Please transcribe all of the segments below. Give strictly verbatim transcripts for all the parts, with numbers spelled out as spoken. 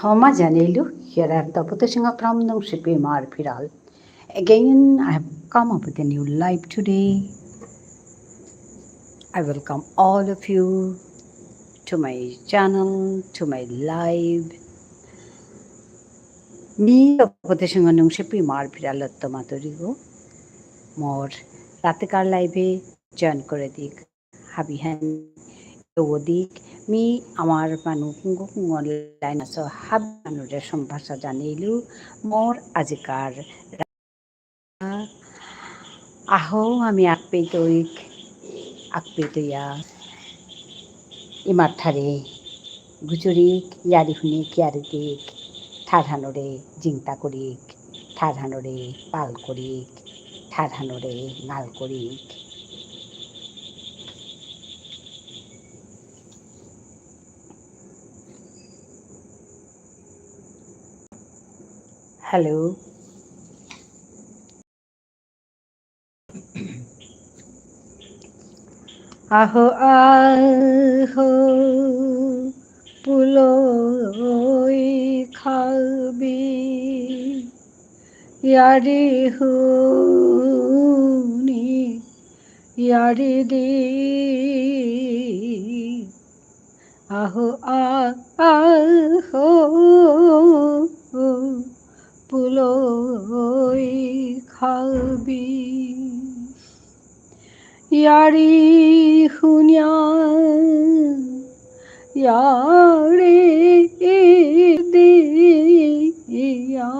Homa janelu, here I am Tapati Singha from Nungshipi Imar Phiral. Again, I have come up with a new live today. I welcome all of you to my channel, to my live. মি তপতী সিংহ নুংশিপি ইমার ফিরালত্ত মাতুরিগো। মোর রাতিকার live এ join করে দিক। হাবিহান ও দিক। মি আমার মানু কুঙ্গ কুঙ্গ line আছো হাবি মানুরে সম্ভাষা জানিলু। মোর আজিকার আহো, আমি আকপেইতইক, আকপেইতইয়া, ইমার ঠারে গুজুরিক, ইয়ারি হুনিক, ইয়ারি দিক, ঠারহানরে জিংতা করিক, ঠারহানরে পাল করিক, ঠারহানরে নাল করিক। Hello. আহো, আহো, পুলই খাবি, ইয়ারি হুনি, ইয়ারি দি। আহো, আ-, আহো, পুলই খাবি। ইয়ারি হুনিয়া, ইয়ারি দিয়া,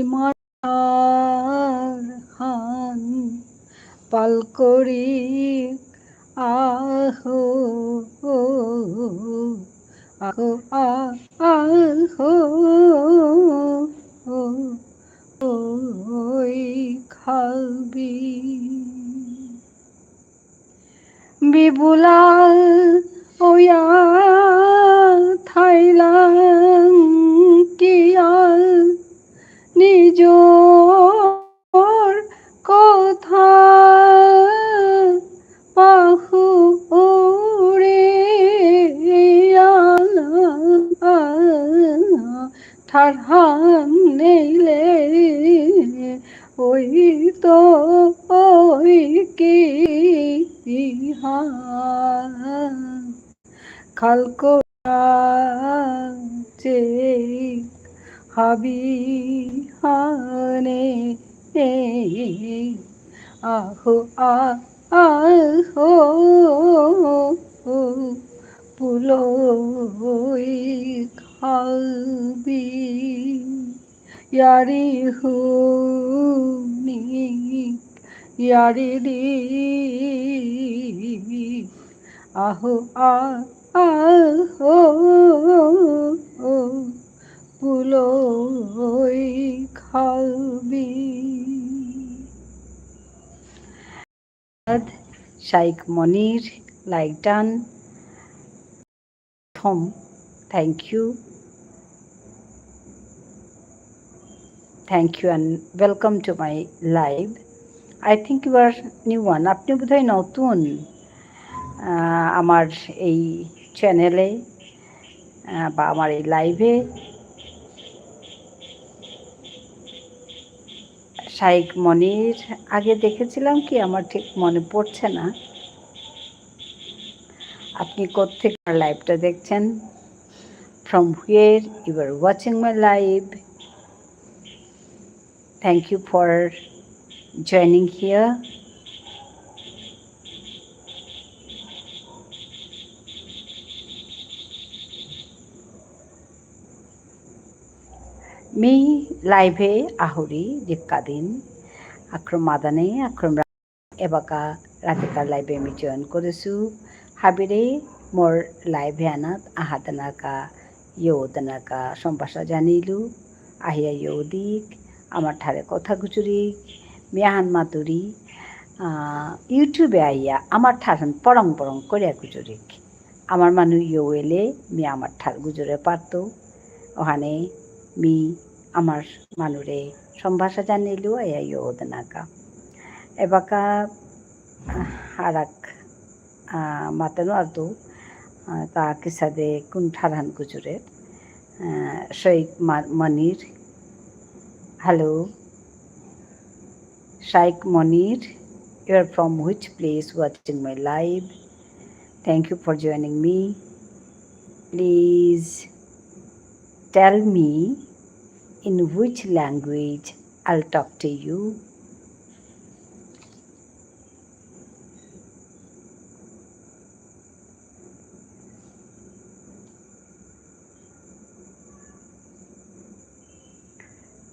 ইমার হান পাল করিক আহো, আহো, আ-, আহো, ওই খাবি। বিবুলা ওয়া থাইলাং কিয়া নিজর কথা পাহুরিয়া ঠারহান নেইলে ওই তো ওই কি ইহা খাল করা যে হাবি হানে আহো আ আহো পুলই খাবি। ইয়ারি হুনিক, ইয়ারি দিক, আহো, আ-, আহো, পুলই খাবি। শাইখ মনির, লাইটান, থম, thank you. Thank you and welcome to my live. I think you are new one. আপনি বোধহয় নতুন, আহ, আমার এই channel-এ, আহ, বা আমার এই live-এ। শাইখ মনির আগে দেখেছিলাম কি আমার ঠিক মনে পড়ছে না। আপনি কোত্থেকে আমার live-টা দেখছেন? From where you are watching my live? Thank you for joining here. Me live-এ আহুরি দিক্কাদিন, আক্রম মাদানে, আক্রম রা-, এবাকা রাতিকার live-এ মি join করেসু। হাবিরে মোর live-এ আনাত আহাদানাকা, ইয়োদানাকা, সম্ভাষা জানিলু, আহিয়া ইয়ো দিক, আমার ঠারে কথা গুজুরিক, মি আহান মাতুরি, আহ, YouTube-এ আইয়া আমার ঠারহান পরং পরং করিয়া গুজুরিক। আমার মানু ইয়ো এলে মি আমার ঠার গুজরে পারতো। অহানে মি আমার মানুরে সম্ভাষা জানিলু আয়া ইয়ো দেনাকা। এবাকা, আহ, আরাক, আহ, মাতানো আরতো, আহ, তা কিসাদে কোন ঠারহান গুজুরের? আহ, শৈক মা-, মনির। Hello. Shaikh Monir, you are from which place watching my live? Thank you for joining me. Please tell me in which language I'll talk to you.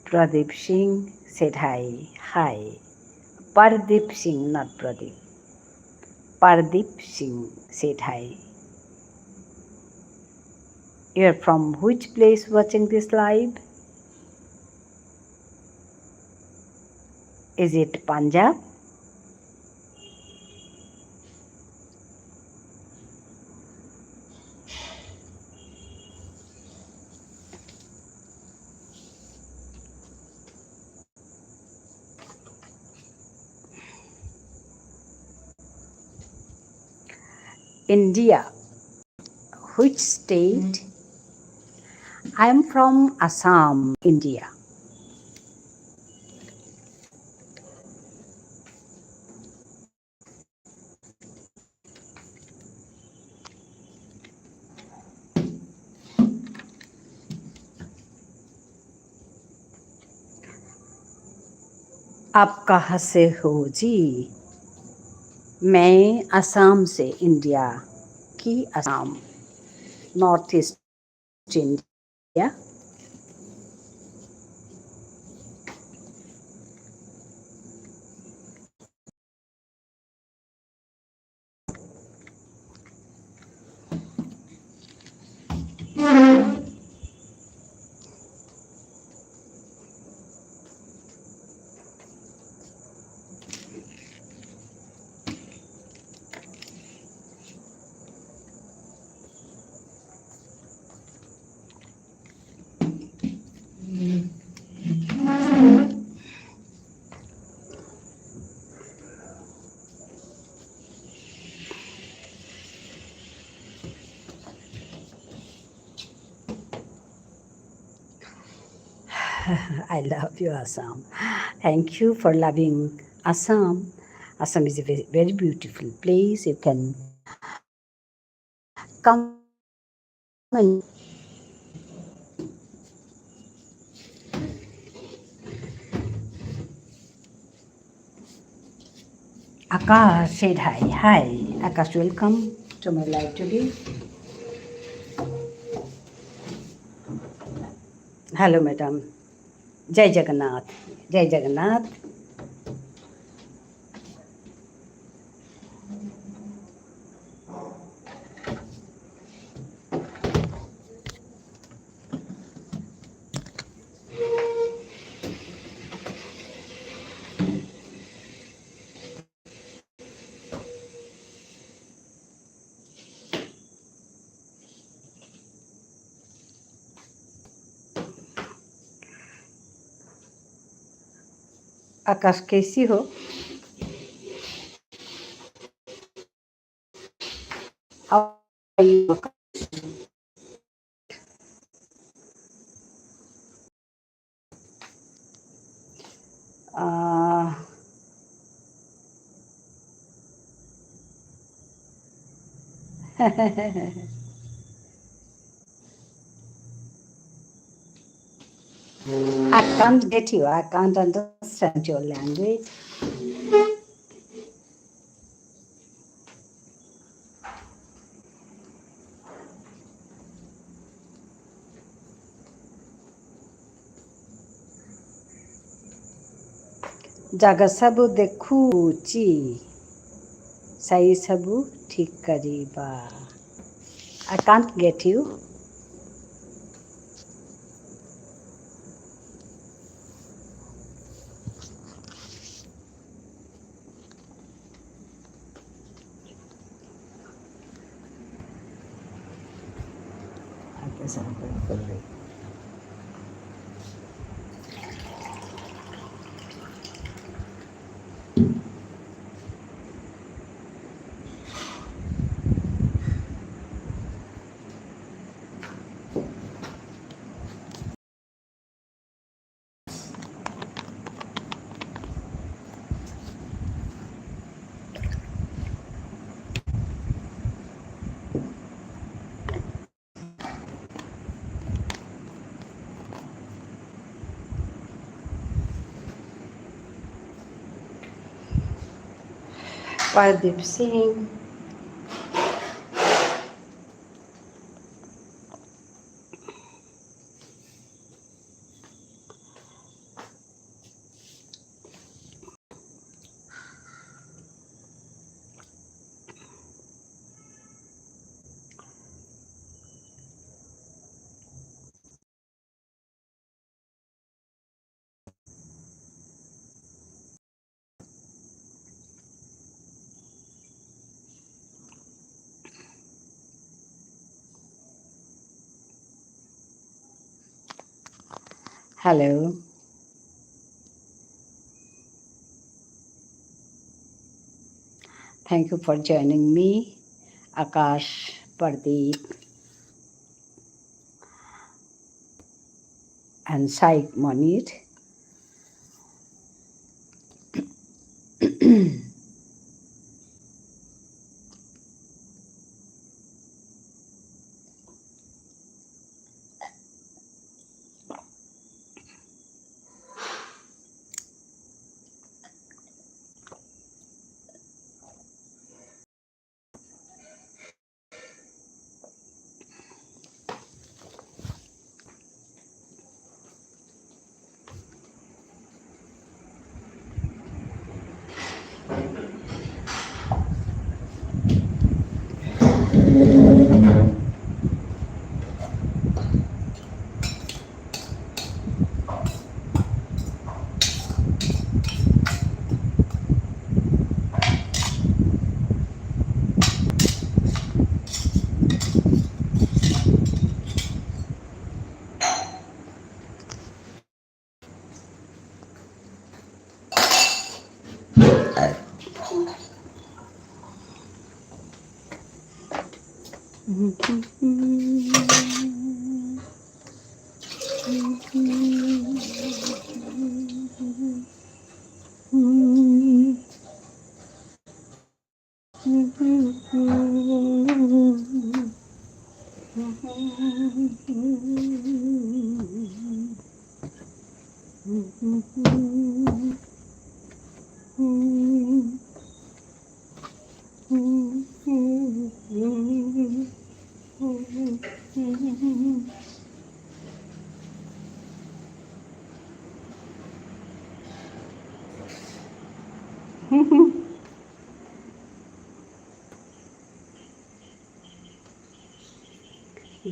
Pradeep Singh said hi. Hi. Pardeep Singh, not Pradeep. Pardeep Singh said hi. You are from which place watching this live? Is it Punjab? India. Which state? I am from Assam, India. आप कहाँ से हो जी? मैं असम से, इंडिया की Assam, north east India. I love you, Assam. Thank you for loving Assam. Assam is a ve-, very beautiful place. You can come and Akash said hi. Hi, Akash, welcome to my live today. Hello, madam. জয় জগন্নাথ, জয় জগন্নাথ। आकाश, कैसी हो? How are you? Uh, I can't get you. I can't understand your language. ଜାଗା ସବୁ ଦେଖୁଛି, ସାଇ ସବୁ ଠିକ୍ କରିବା। I can't get you. Pardeep Singh. Hello. Thank you for joining me, Akash, Pardeep, and Shaikh Monir.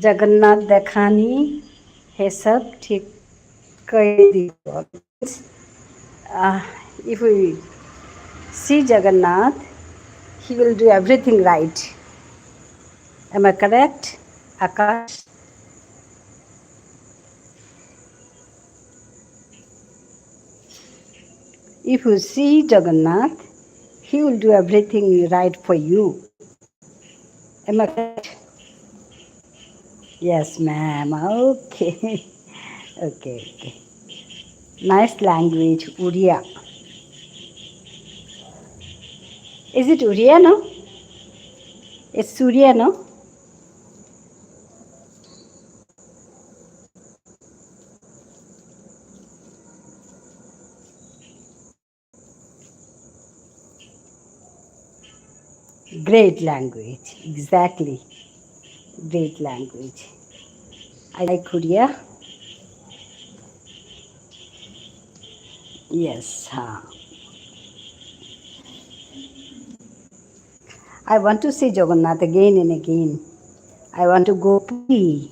Jagannath দেখানি হে সব ঠিক করে দিব। Uh, if we see Jagannath, he will do everything right. Am I correct, Akash? If you see Jagannath, he will do everything right for you. Am I correct? Yes, ma'am. Okay. Okay, okay. Nice language, Uriya. Is it Uriya, no? It's Surya, no? Great language, exactly. Great language. I like Korea. Yes, huh. I want to see Jagannath again and again. I want to go Puri.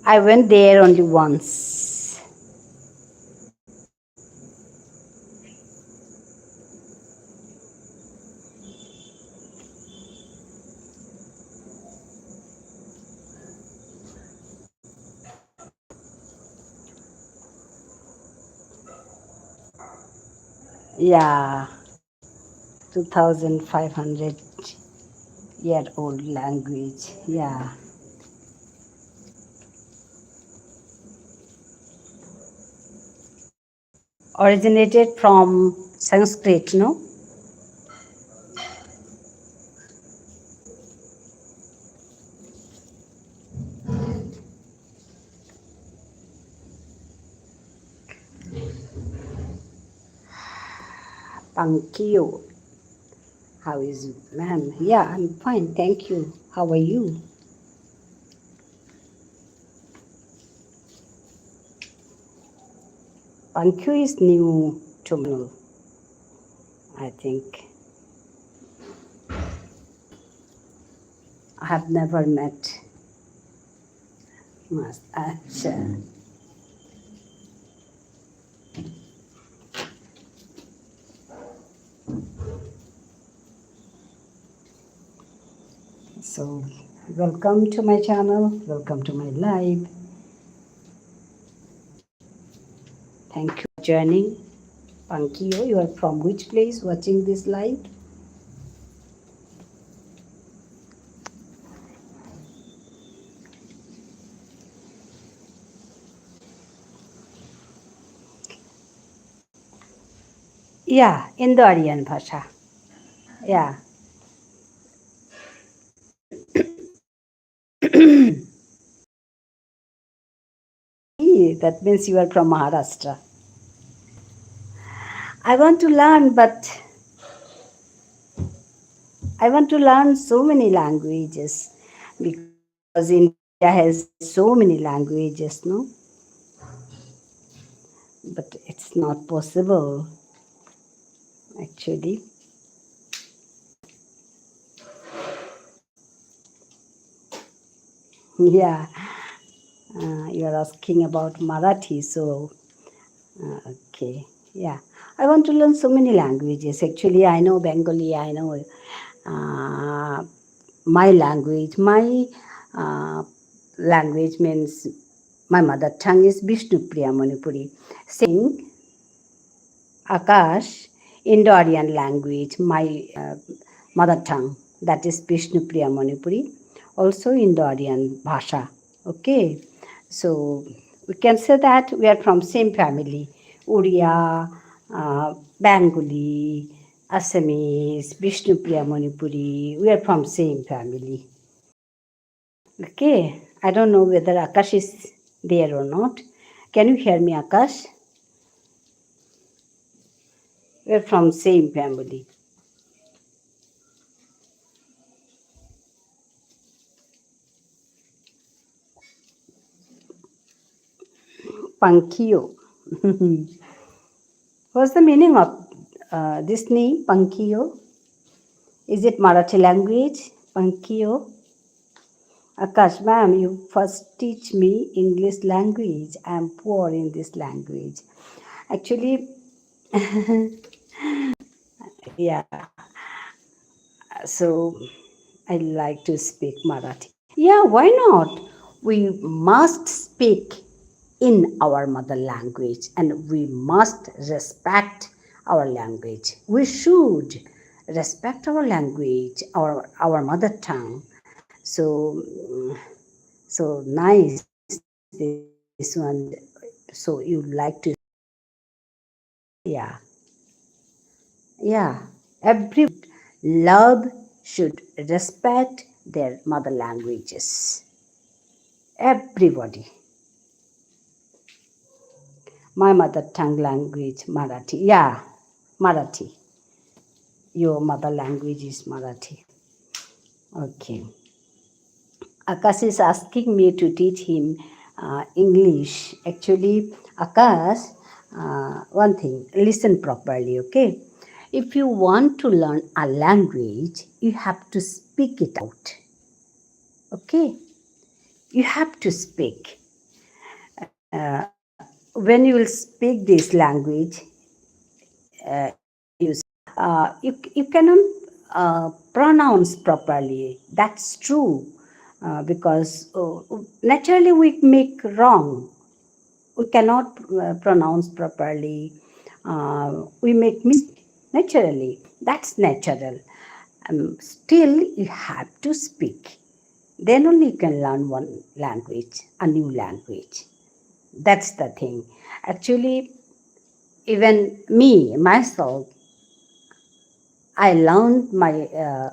I went there only once. Yeah, two thousand five hundred year old language. Yeah. Originated from Sanskrit, no? Pankio. How is you, ma'am? Yeah, I'm fine, thank you. How are you? Pankio is new to me, I think. I have never met. Mas-, আচ্ছা। So, welcome to my channel, welcome to my live. Thank you for joining. Pankio, you are from which place watching this live? Yeah, Indo-Aryan ভাষা। Yeah. That means you are from Maharashtra. I want to learn, but I want to learn so many languages because India has so many languages, no? But it's not possible, actually. Yeah. Uh, you are asking about Marathi, so, uh, okay. Yeah. I want to learn so many languages. Actually, I know Bengali, I know, uh, my language. My, uh, language means my mother tongue is Bishnupriya Manipuri. Same, Akash, Indo-Aryan language, my, uh, mother tongue, that is Bishnupriya Manipuri, also Indo-Aryan ভাষা. Okay, so we can say that we are from same family, Odia, uh, Bengali, Assamese, Bishnupriya Manipuri, we are from same family. Okay, I don't know whether Akash is there or not. Can you hear me, Akash? We're from same family. Pankio. What's the meaning of, uh, this name, Pankio? Is it Marathi language, Pankio? Akash, ma'am, you first teach me English language. I am poor in this language. Actually, yeah. So, I like to speak Marathi. Yeah, why not? We must speak in our mother language and we must respect our language. We should respect our language, our, our mother tongue. So, mm, so nice, this one. So you like to, yeah. Yeah. Every love should respect their mother languages. Everybody. My mother tongue language, Marathi. Yeah, Marathi. Your mother language is Marathi. Okay. Akash is asking me to teach him, uh, English. Actually, Akash, uh, one thing, listen properly, okay? If you want to learn a language, you have to speak it out. Okay? You have to speak. Uh, when you will speak this language, uh, you, uh, you, you cannot, uh, pronounce properly. That's true, uh, because, uh, naturally we make wrong. We cannot, uh, pronounce properly. Uh, we make mistake naturally. That's natural. Um, still, you have to speak. Then only you can learn one language, a new language. That's the thing. Actually, even me, myself, I learned my, uh,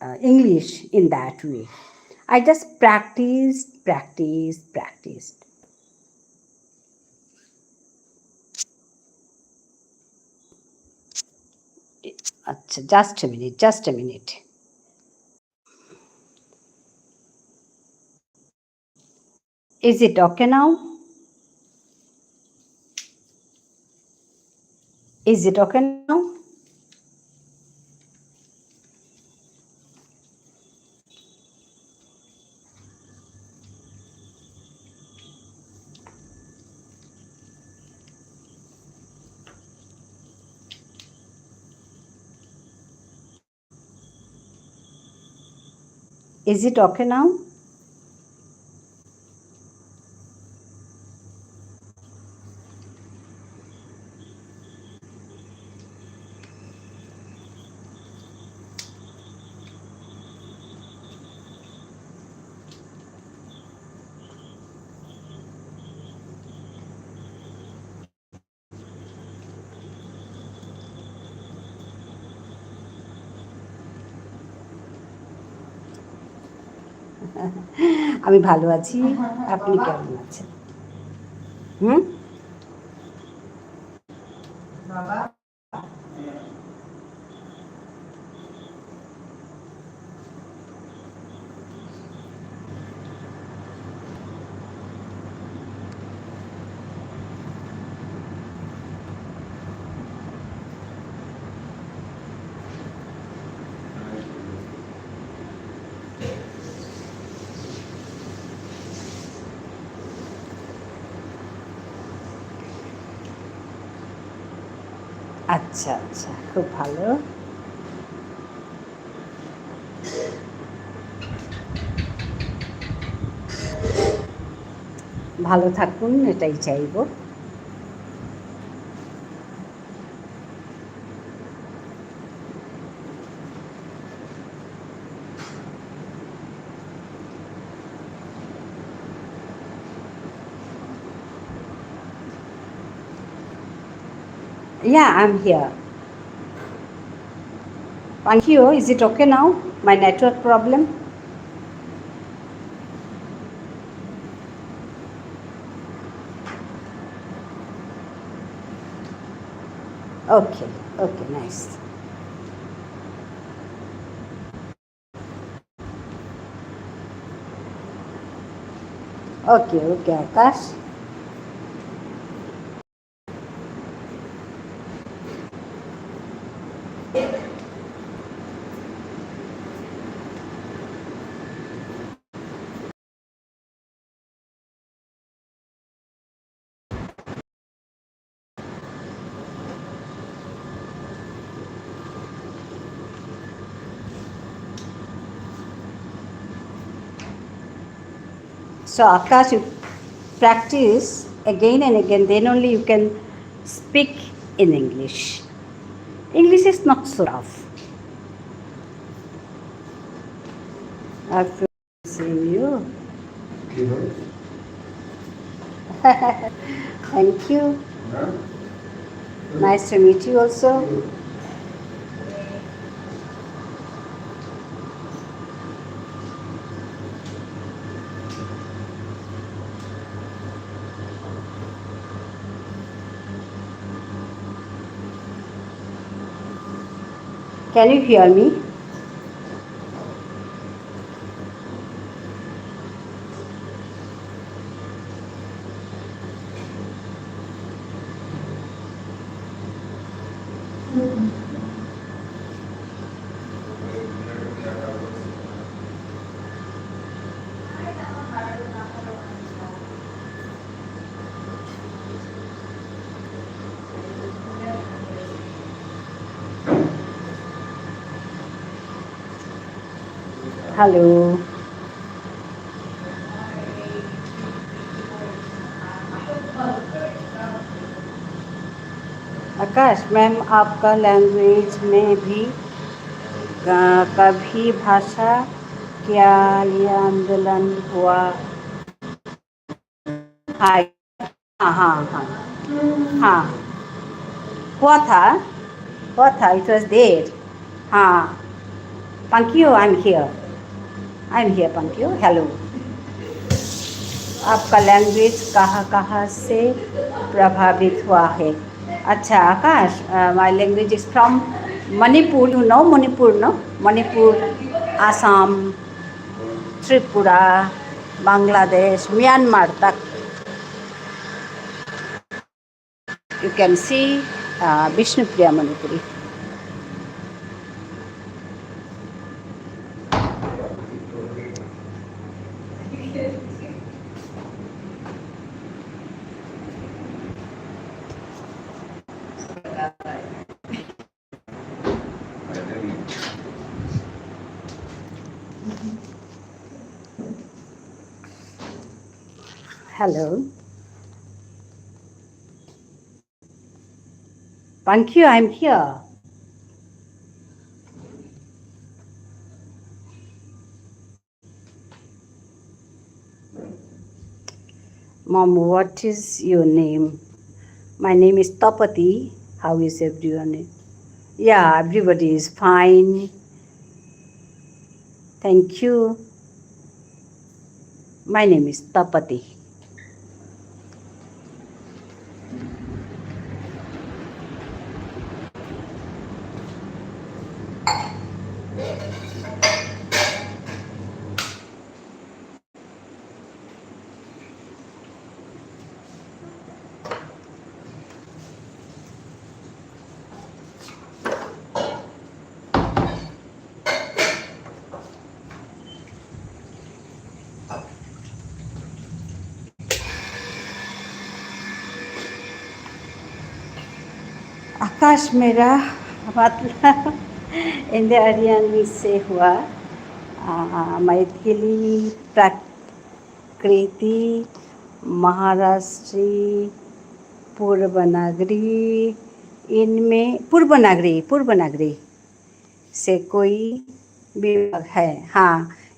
uh, English in that way. I just practiced, practiced, practiced. আচ্ছা, just a minute, just a minute. Is it okay now? Is it okay now? Is it okay now? আমি ভালো আছি, আপনি কেমন আছেন? হুম? আচ্ছা, আচ্ছা, খুব ভালো। ভালো থাকুন, এটাই চাইবো। Yeah, I'm here. Thank you. Is it okay now? My network problem? Okay, okay, nice. Okay, okay, Akash. So, Akash, you practice again and again, then only you can speak in English. English is not so tough. I feel seeing you. Thank you. Nice to meet you also. Can you hear me? Hello. आकाश मैम, आपका लैंग्वेज में भी, अ, कभी भाषा क्या लिए आंदोलन हुआ? हाय। हाँ, हाँ, हाँ। हाँ। हुआ था, हुआ था, it was there. हाँ। Pankio, I'm here. I'm here, Pankio. Hello. आपका लैंग्वेज कहाँ, कहाँ से प्रभावित हुआ है? अच्छा, आकाश, uh, my language is from Manipur, you know Manipur, no? Manipur, Assam, Tripura, Bangladesh, Myanmar tak. You can see, uh, Bishnupriya Manipuri. Hello. Thank you, I'm here. Mom, what is your name? My name is Tapati. How is everyone? Yeah, everybody is fine. Thank you. My name is Tapati. आकाश मेरा मतलब इंद्रियां से हुआ, आ, मैथिली, प्राकृति, महाराष्ट्री, पूर्वनागरी, इनमें पूर्वनागरी, पूर्वनागरी से कोई विभाग है? हाँ,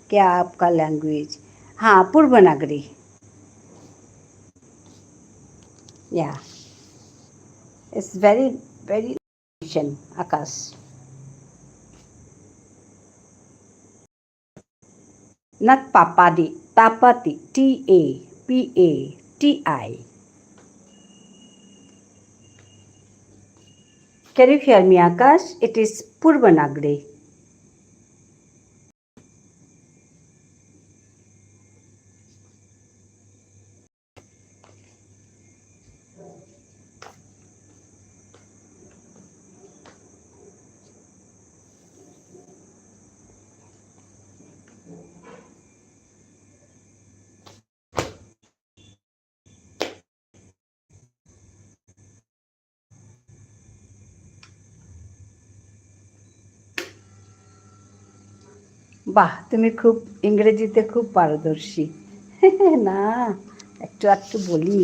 क्या आपका लैंग्वेज? हाँ, पूर्वनागरी। Yeah, it's very, very, Akash. Not Papadi, Tapati, T A P A T I. Can you hear me, Akash? It is Purbanagri. বাহ, তুমি খুব ইংরেজিতে খুব পারদর্শী। না, একটু আধটু বলি।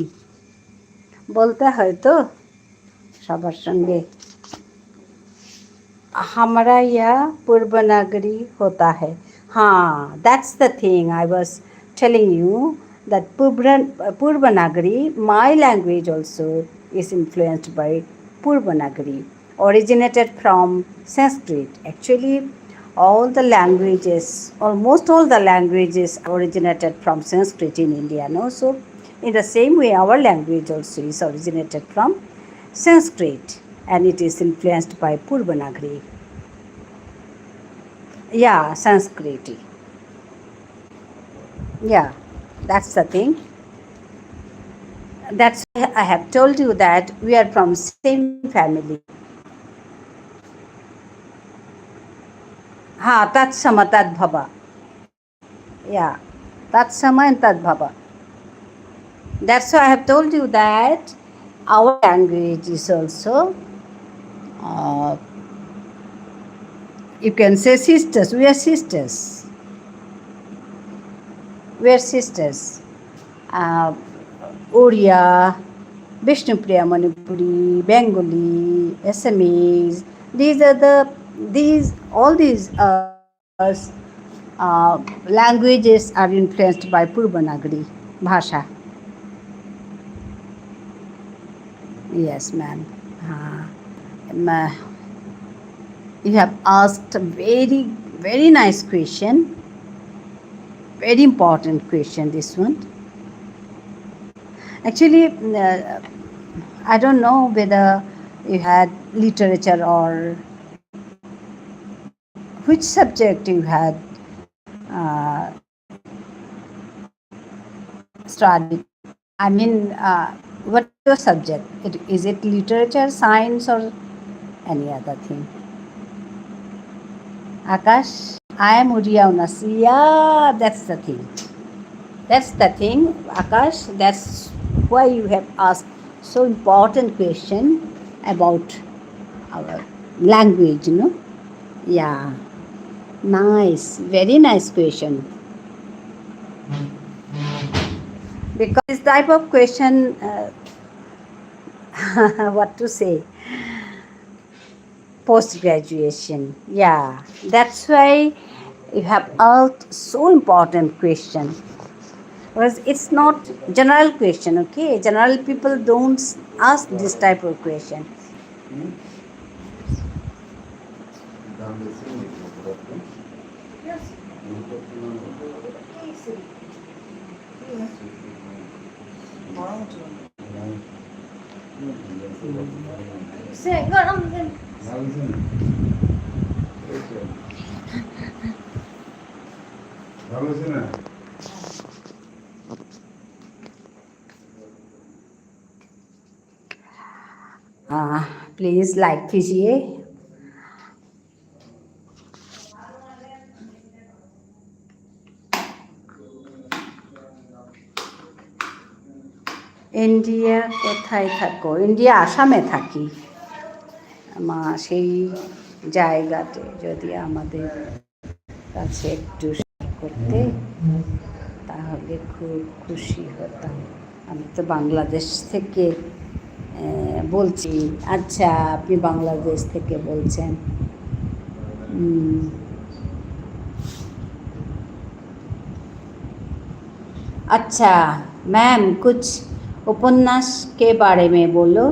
বলতে হয় তো সবার সঙ্গে। हमारा यहाँ पूर्वनागरी होता है। हाँ, that's the thing I was telling you, that Purban-, Purbanagari, my language also is influenced by Purbanagari, originated from Sanskrit. Actually, all the languages, almost all the languages originated from Sanskrit in India, no? So, in the same way, our language also is originated from Sanskrit and it is influenced by Purbanagari. Yeah, Sanskriti. Yeah, that's the thing. That's why I have told you that we are from same family. Ha, tatsama tadbhava. Yeah, tatsama and tadbhava. That's why I have told you that our language is also, uh, you can say sisters. We are sisters. We are sisters. Uh, Oriya, Bishnupriya Manipuri, Bengali, Assamese. These are the, these, all these, uh, uh, languages are influenced by Purbanagari bhasha. Yes, ma'am. Uh, ma-, you have asked a very, very nice question. Very important question, this one. Actually, uh, I don't know whether you had literature or which subject you had, uh, studied? I mean, uh, what your subject? It, is it literature, science, or any other thing? Akash, I am Uriya Unas. Yeah, that's the thing. That's the thing, Akash. That's why you have asked so important question about our language, no? Yeah. Nice. Very nice question. Because this type of question, uh, what to say? Post graduation. Yeah. That's why you have asked so important question. Because it's not general question, okay? General people don't ask this type of question. Ah, please like कीजिए। India কোথায় থাকো? ইন্ডিয়া আসামে থাকি। মা সেই জায়গাতে যদি আমাদের কাছে একটু শেয়ার করতে, তাহলে খুব খুশি হতাম। আমি তো বাংলাদেশ থেকে, আহ, বলছি। আচ্ছা, আপনি বাংলাদেশ থেকে বলছেন। হুম। अच्छा, मैम, कुछ उपन्यास के बारे में बोलो।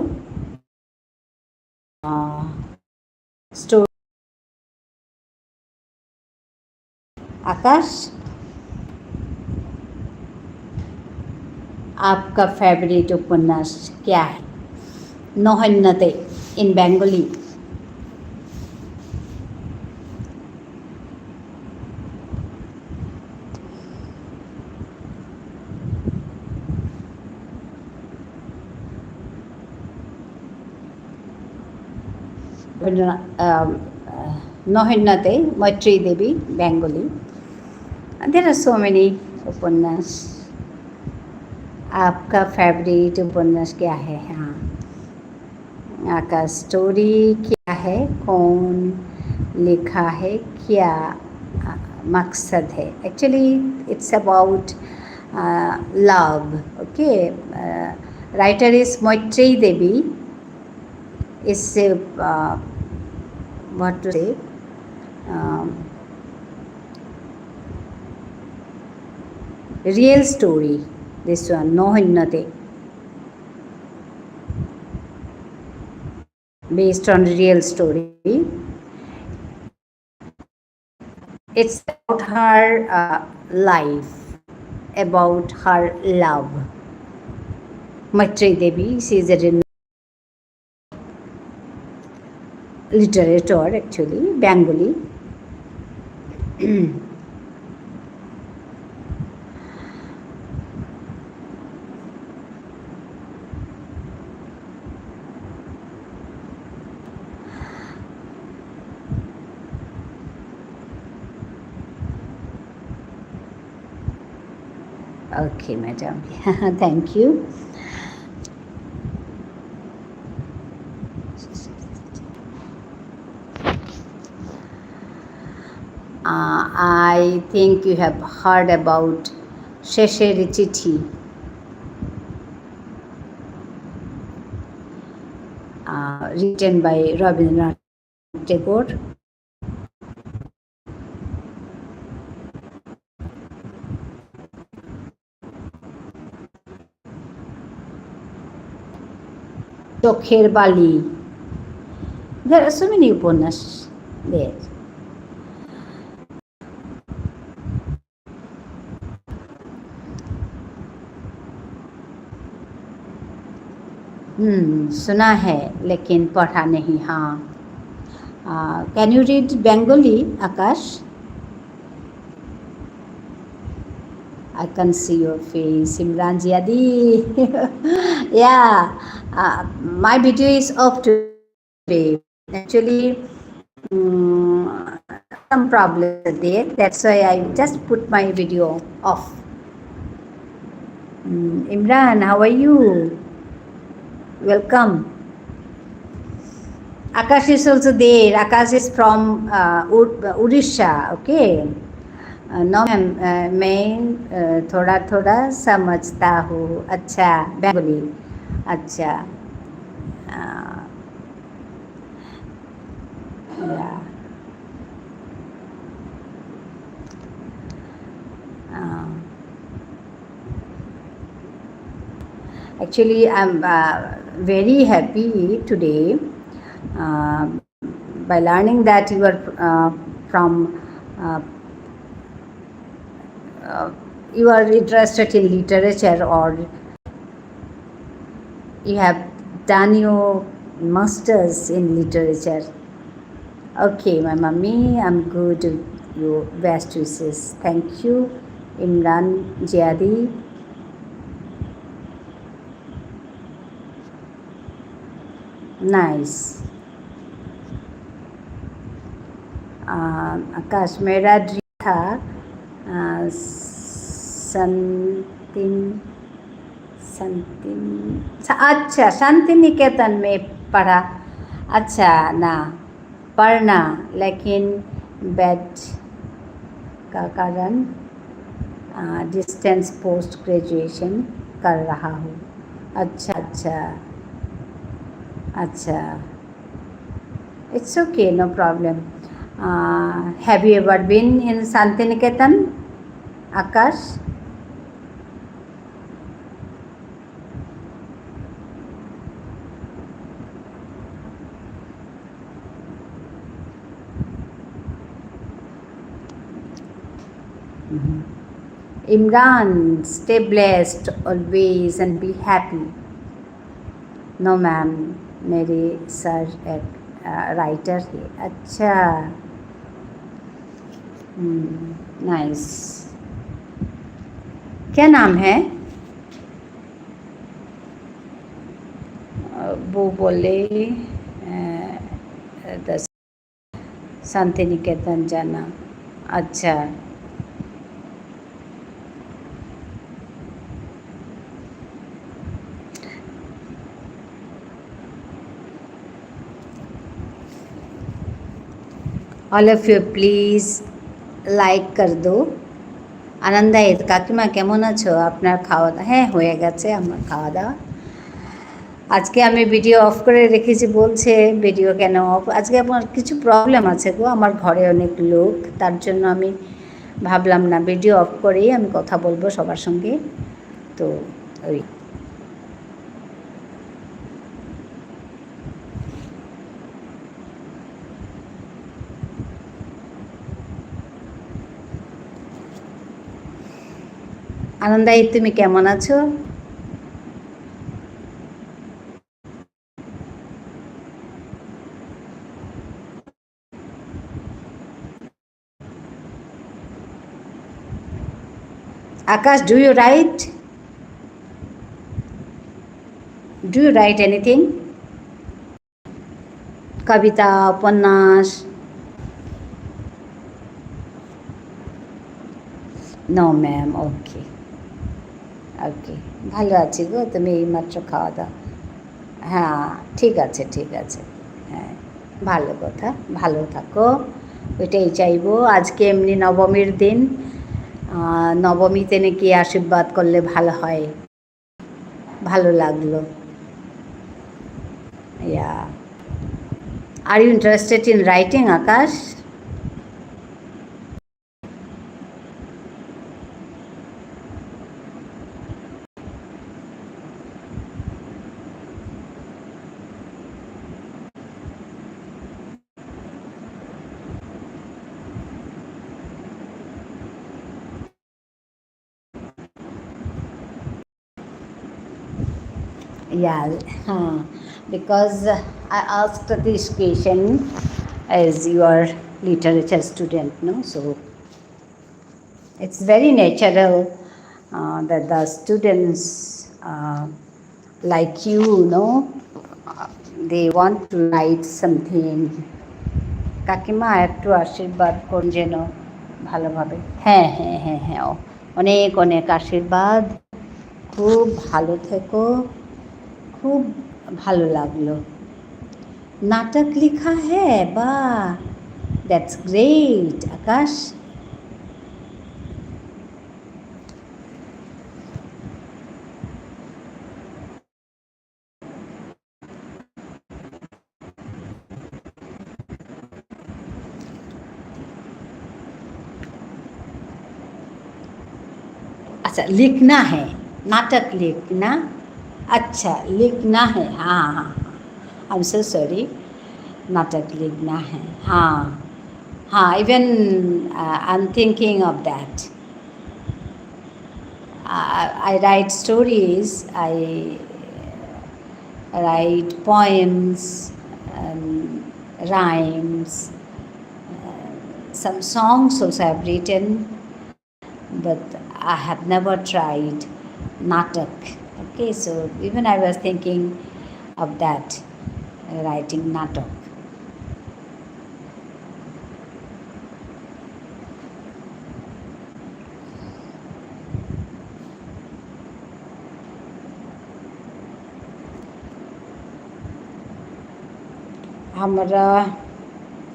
আহ, স্টোরি। আকাশ, आपका फेवरेट उपन्यास क्या है? নহন্যতে in Bengali। রবীন্দ্রনাথ, আম, আহ, নহন্যতে, মৈত্রেয়ী দেবী, Bengali। And there are so many উপন্যাস। आपका फेवरेट उपन्यास क्या है? हाँ। आपका स्टोरी क्या है? कौन लिखा है? क्या, अ, मकसद है? Actually, it's about, uh, love, okay? Uh, writer is Maitreyi Devi. It's a, uh, what to say? Um, real story, this one, নহন্যতে। Based on real story. It's about her, uh, life, about her love. Maitreyi Devi, she is a renowned literature, actually, Bengali. Okay, madam. Thank you. Uh, I think you have heard about শেষের চিঠি, uh, written by Rabindranath Tagore. চোখের বালি। There are so many উপন্যাস there. Hmm, सुना है, लेकिन पढ़ा नहीं, हाँ। Uh, can you read Bengali, Akash? I can see your face, Imran Jiadi. Yeah, uh, my video is off today. Actually, mm, some problems are there. That's why I just put my video off. Mm, Imran, how are you? Welcome. Akash is also there. Akash is from, uh, Ud-, Odisha, okay? Uh, no, ma'am, uh, मैं, uh, थोड़ा थोड़ा समझता हूँ। अच्छा, Bengali। अच्छा। Uh, yeah. Uh, Actually, I'm, uh, very happy today, uh, by learning that you are, uh, from, uh, uh, you are interested in literature, or you have done your masters in literature. Okay, my mummy, I'm good. You best wishes. Thank you, Imran Jiadi. Nice. Uh, आकाश, मेरा ड्रीम था, uh, शांतिन, शांतिन, सा-, अच्छा, शांति निकेतन में पढ़ा। अच्छा, ना, पढ़ना, लेकिन बेड का कारण, आ, distance post graduation कर रहा हूँ। अच्छा, अच्छा, अच्छा। It's okay, no problem. Uh, have you ever been in Santiniketan, Akash? Mhm. Imran, stay blessed always and be happy. No, ma'am, मेरे सर एक, अ, writer है। अच्छा। हम्म, nice। क्या नाम है? अ, वो बोले, अ, दस शांतिनिकेतन जाना। अच्छा। All of you, please like कर दो। আনন্দায়িত কাকিমা, কেমন আছো? আপনার খাওয়া দাওয়া? হ্যাঁ, হয়ে গেছে আমার খাওয়া দাওয়া। আজকে আমি ভিডিও অফ করে রেখেছি, বলছে ভিডিও কেন অফ? আজকে আমার কিছু প্রবলেম আছে গো, আমার ঘরে অনেক লোক, তার জন্য আমি ভাবলাম না, ভিডিও অফ করেই আমি কথা বলবো সবার সঙ্গে। তো ওই। আনন্দায়িত, তুমি কেমন আছো? Akash, do you write? Do you write anything? কবিতা, উপন্যাস? No, ma'am. Okay. Okay. ভালো আছি গো, তুমি এইমাত্র খাওয়া দাওয়া। হ্যাঁ, ঠিক আছে, ঠিক আছে। হ্যাঁ, ভালো কথা, ভালো থাকো, ওইটাই চাইবো। আজকে এমনি নবমীর দিন, আহ, নবমীতে নাকি আশীর্বাদ করলে ভালো হয়। ভালো লাগলো। Yeah. Are you interested in writing, Akash? Yeah, huh. Because I asked this question, as you are literature student, no? So it's very natural, uh, that the students, uh, like you, no, uh, they want to write something. কাকিমা, একটু আশীর্বাদ করুন যেন ভালোভাবে। হ্যাঁ, হ্যাঁ, হ্যাঁ, হ্যাঁ, ও, অনেক অনেক আশীর্বাদ। খুব ভালো থেকো, খুব ভালো লাগলো। নাটক লেখা হ্যাঁ, বাহ, that's great, আকাশ। আচ্ছা, লিখনা হ্যাঁ, নাটক লিখনা। আচ্ছা, লিখনা হ্যাঁ, হ্যাঁ, হ্যাঁ, হ্যাঁ। I'm so sorry, নাটক লিখনা হ্যাঁ, হ্যাঁ, হ্যাঁ, even, uh, I'm thinking of that. Uh, I write stories, I write poems, um, rhymes, uh, some songs also I've written, but I have never tried নাটক। Okay, so even I was thinking of that, writing নাটক। हमारा,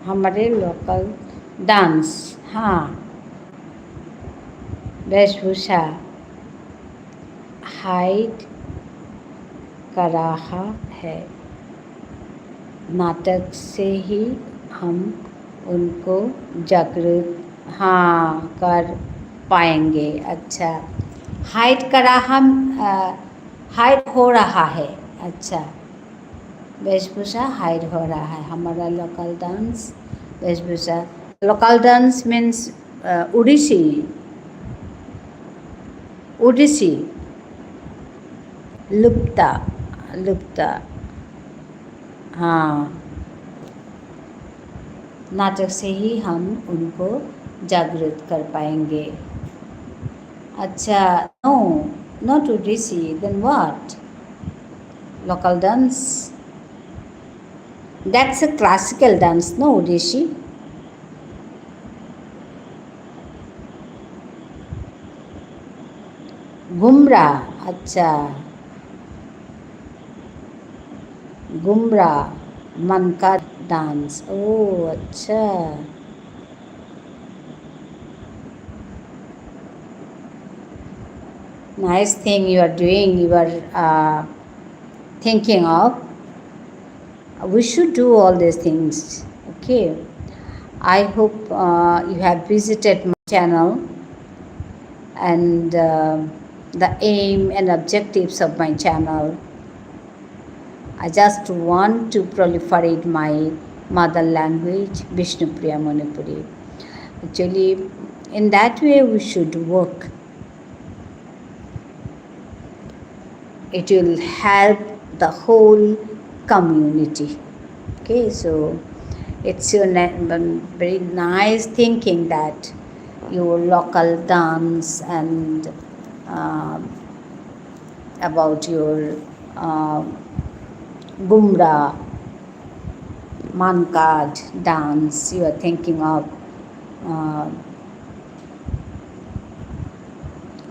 हमारे local dance, हाँ, वेशभूषा। Hide कर रहा है। नाटक से ही हम उनको जागृत, हाँ, कर पाएंगे। अच्छा, hide कर रहा, अ, hide हो रहा है। अच्छा, वेशभूषा hide हो रहा है। हमारा local dance, वेशभूषा। Local dance means, uh, Odissi। Odissi। लुप्ता, लुप्ता। हाँ। नाटक से ही हम उनको जागृत कर पाएंगे। अच्छा, no, not Odissi, then what? Local dance? That's a classical dance, no, Odissi? घुमरा, अच्छा। घुमरा, मनका dance। Oh, अच्छा। Nice thing you are doing, you are, uh, thinking of. We should do all these things, okay? I hope, uh, you have visited my channel and, uh, the aim and objectives of my channel. I just want to proliferate my mother language, Bishnupriya Manipuri. Actually, in that way, we should work. It will help the whole community. Okay, so it's your na-, um, very nice thinking that your local dance and, um, about your, um, घुमरा, मनका dance, you are thinking of, uh,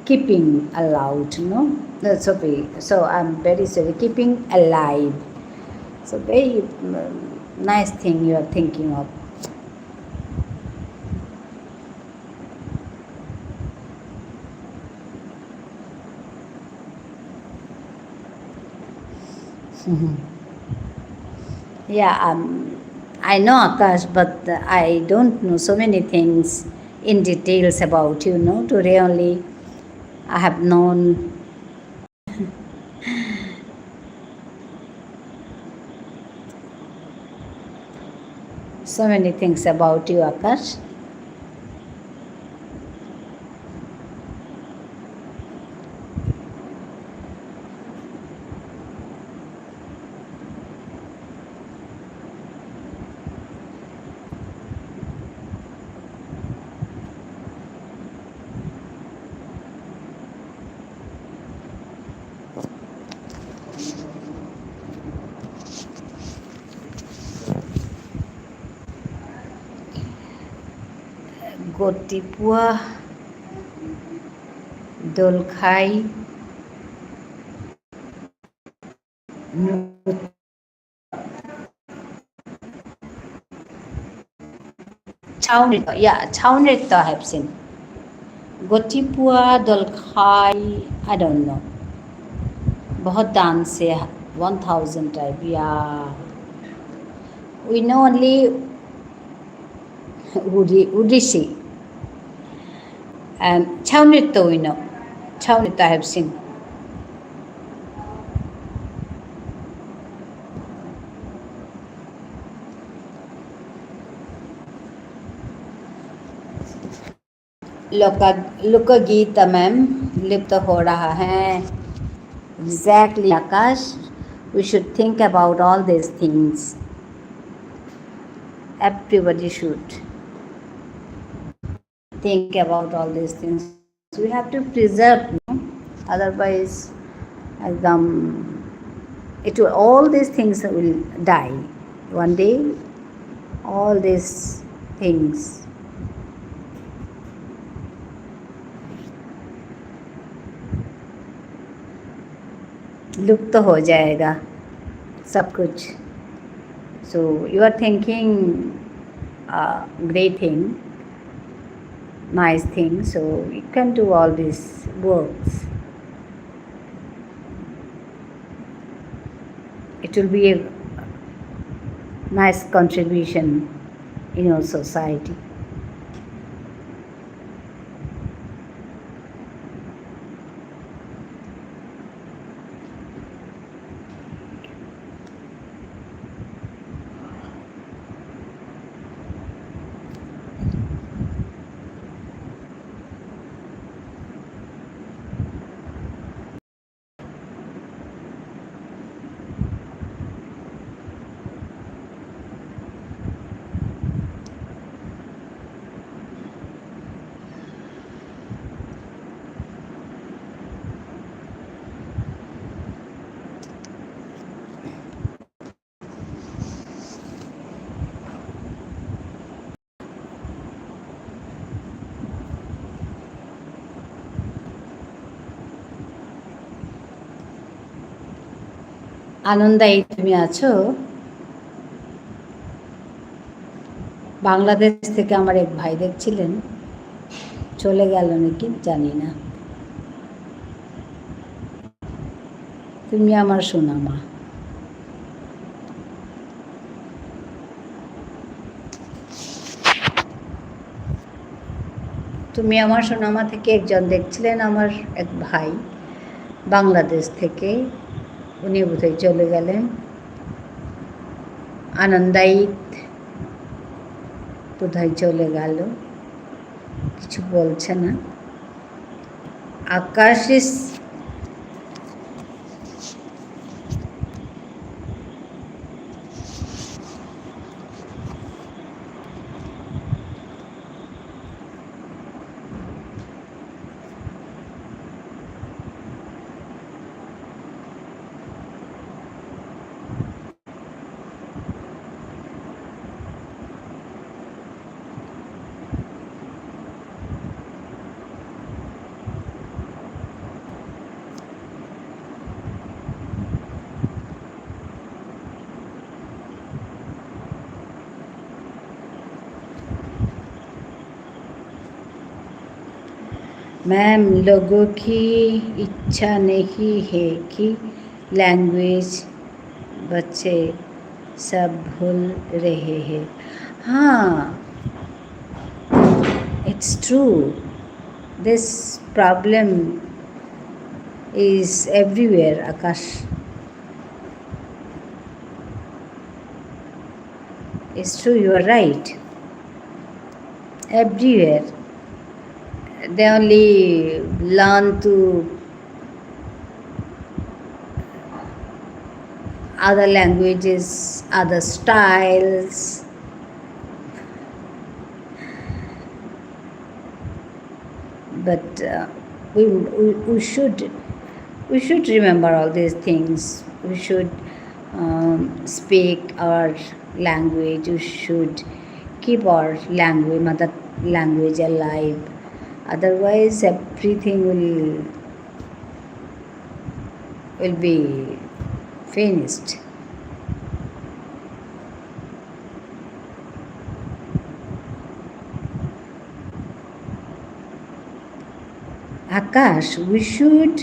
keeping alive, no? No, sorry. So, I'm very sorry, keeping alive. So, very, um, nice thing you are thinking of. Yeah, um, I know, Akash, but I don't know so many things in details about you, no? Today only I have known so many things about you, Akash. গতিপুৱা দলখাই ছৌ নৃত্য, yeah, ছৌ নৃত্য I have seen. গতিপুৱা দলখাই, I don't know. বহুত dance, one thousand type, yeah. We know only Odi-, Odissi. And Chhau নৃত্য we know. Chhau নৃত্য I have seen. लोक, लोकगीत मैम लुप्त हो रहा है। Exactly, Akash. We should think about all these things. Everybody should think about all these things. We have to preserve, no? Otherwise, একদম, it will, all these things will die. One day, all these things लुप्त हो जाएगा, सब कुछ। So you are thinking, uh, great thing, nice thing. So you can do all these works. It will be a nice contribution in your society. আনন্দাই, তুমি আছো? বাংলাদেশ থেকে আমার এক ভাই দেখছিলেন, চলে গেল নাকি জানি না। তুমি আমার সোনা মা। তুমি আমার সোনা মা থেকে একজন দেখছিলেন, আমার এক ভাই বাংলাদেশ থেকে, উনি বোধহয় চলে গেলেন। আনন্দাইত বোধহয় চলে গেল, কিছু বলছে না। আকাশ is मैम, लोगों की इच्छा नहीं है कि लैंग्वेज बचे, सब भूल रहे हैं। हाँ, it's true. This problem is everywhere, Akash. It's true, you are right. Everywhere. They only learn to other languages, other styles. But, uh, we, we, we should, we should remember all these things. We should, um, speak our language. We should keep our language, mother language alive. Otherwise, everything will, will be finished. Akash, we should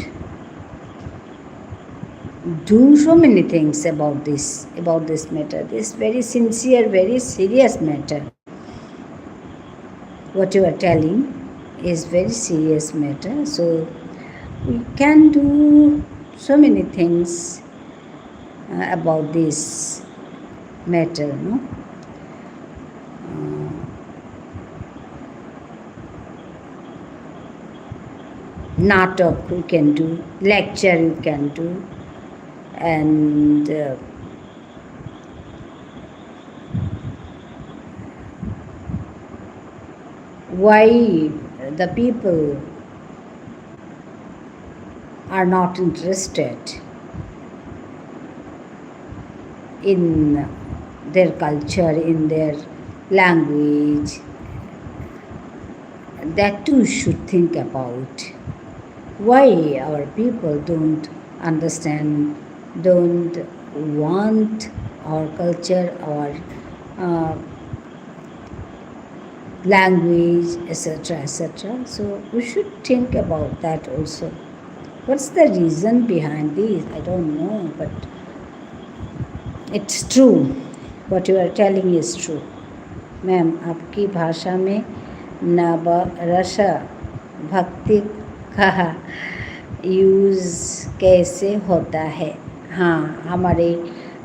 do so many things about this, about this matter. This very sincere, very serious matter. What you are telling is very serious matter. So we can do so many things uh, about this matter, no? Uh, natok you can do, lecture you can do, and uh, why the people are not interested in their culture, in their language, that too should think about why our people don't understand, don't want our culture, our uh, language, et cetera, et cetera. So we should think about that also. What's the reason behind this? I don't know, but it's true. What you are telling is true. Ma'am, आपकी भाषा में नवरस भक्ति का यूज़ कैसे होता है? हाँ, हमारी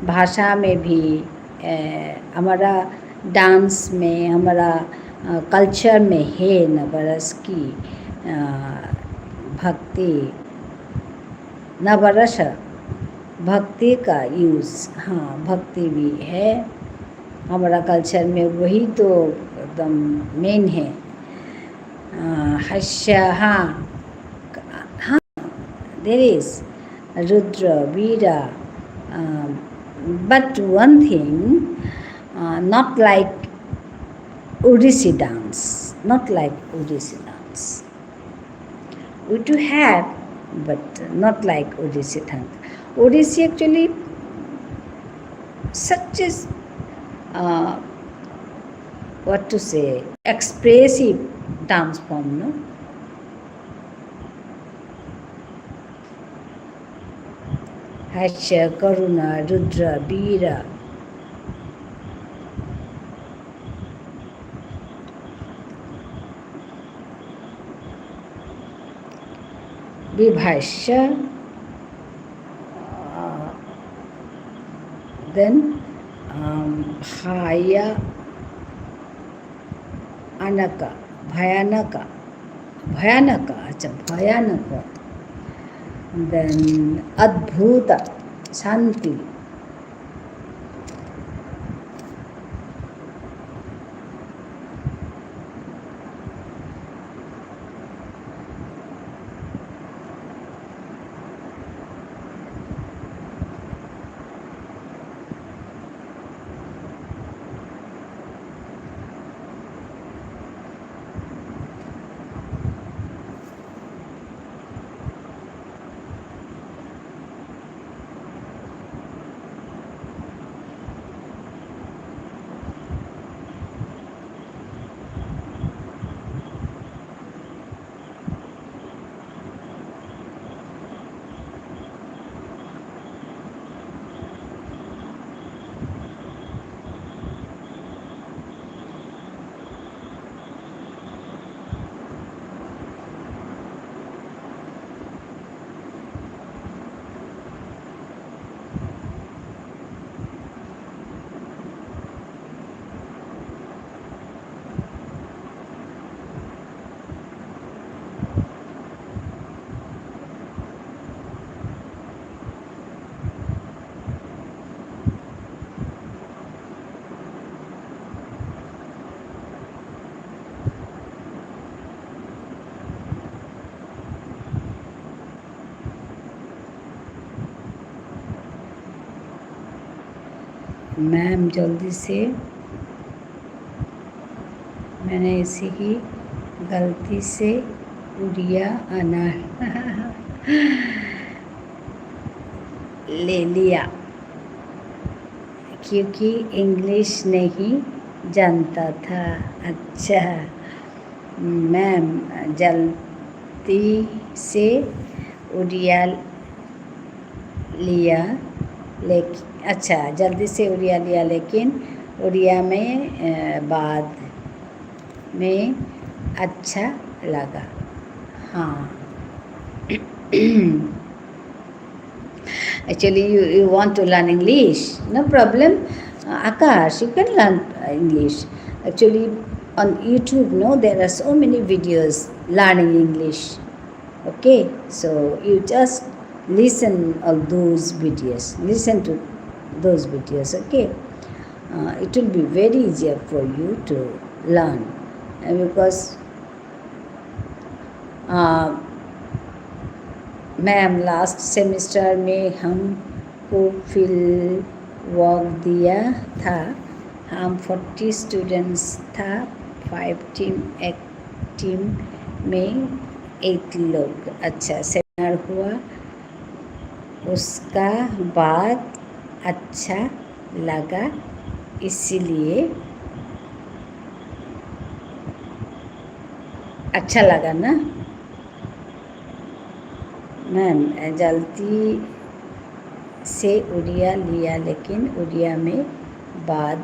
भाषा में भी, अ, हमारा डांस में, हमारा, अ, कल्चर में है नवरस की, अ, भक्ति, नवरस भक्ति का यूज़। हाँ, भक्ति भी है। हमारा कल्चर में वही तो एकदम मेन है। अ, हास्य, हाँ, हाँ, there is Rudra, Veera, uh, but one thing, uh, not like Odissi dance, not like Odissi dance. We do have, but not like Odissi dance. Odissi actually such as, uh, what to say, expressive dance form, no? हास्य, करुण, रुद्र, वीर। विभाष्य, uh, then, um, भय, अनक, भयानक, भयानक, अच्छा, भयानक, then अद्भुत, शांति। Ma'am, जल्दी से। मैंने ऐसे ही गलती से उड़िया अनार ले लिया, क्योंकि इंग्लिश नहीं जानता था। अच्छा, मैम, जल्दी से उड़िया लिया, लेकिन, अच्छा, जल्दी से उड़िया लिया, लेकिन उड़िया में, अ, बाद में अच्छा लगा। हाँ। Actually, you, you want to learn English? No problem. Uh, Akash, you can learn, uh, English. Actually, on YouTube, no, there are so many videos learning English. Okay, so you just listen all those videos. Listen to those videos, okay? Uh, it will be very easier for you to learn. And because, uh, ma'am, last semester में हमको field work दिया था। हम forty students था, five team, एक टीम में एट लोग। अच्छा, सेमिनार हुआ, उसका बाद अच्छा लगा, इसीलिए अच्छा लगा ना? मैम, जल्दी से उड़िया लिया, लेकिन उड़िया में बाद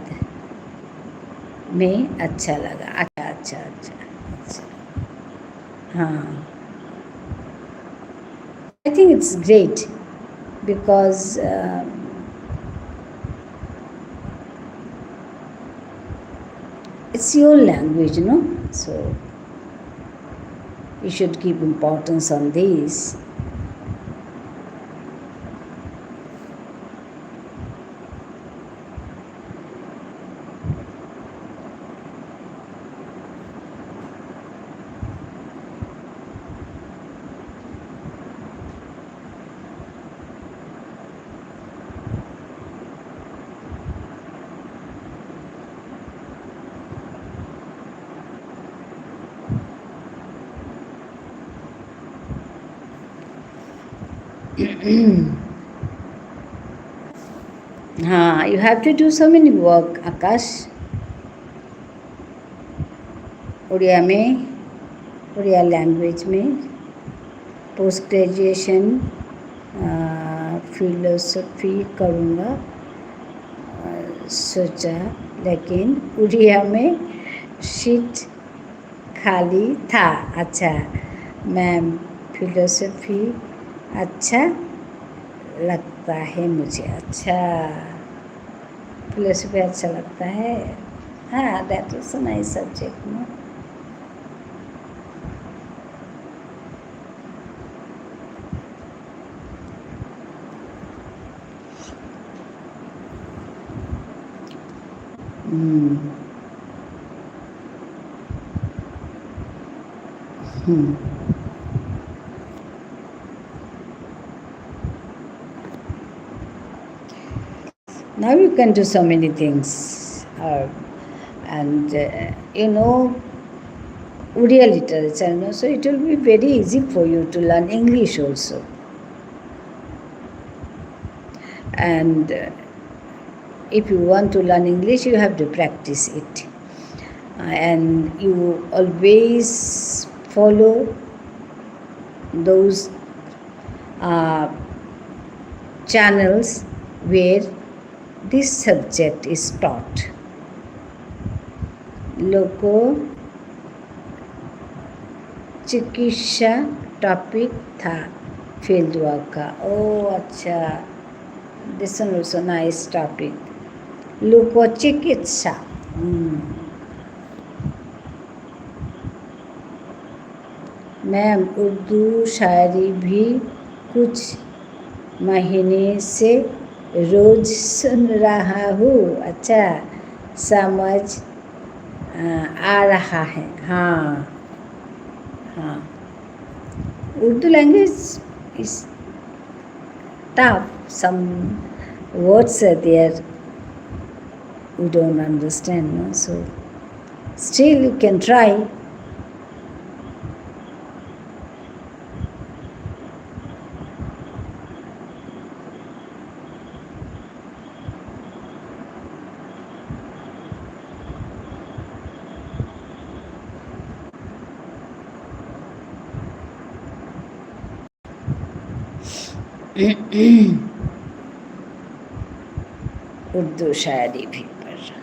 में अच्छा लगा। अच्छा, अच्छा, अच्छा, अच्छा। हाँ। I think it's great because, uh, it's your language, no? So you should give importance on this. हाँ, you have to do so many work, आकाश। उड़िया में, उड़िया लैंग्वेज में पोस्ट ग्रेजुएशन, अ, फिलोसफी करूँगा, अ, सोचा, लेकिन उड़िया में सीट खाली था। अच्छा, मैम, फिलोसफी अच्छा लगता है मुझे। अच्छा, फिलोसफी अच्छा लगता है। हाँ, that is a nice subject, no? Hmm. Hmm. Now you can do so many things, uh, and, uh, you know, Odia literature, no? So it will be very easy for you to learn English also. And, uh, if you want to learn English, you have to practice it. Uh, and you always follow those, uh, channels where this subject is taught. लोक चिकित्सा topic था field work का। ओ, अच्छा। This one also nice topic. लोक चिकित्सा। हम्म। मैम, उर्दू शायरी भी कुछ महीने से रोज सुन रहा हूँ। अच्छा, समझ, अ, आ रहा है। हाँ, हाँ। Urdu language is tough. Some words are there we don't understand, no? So, Still, you can try. اردو شاعری بھی پڑھ رہا۔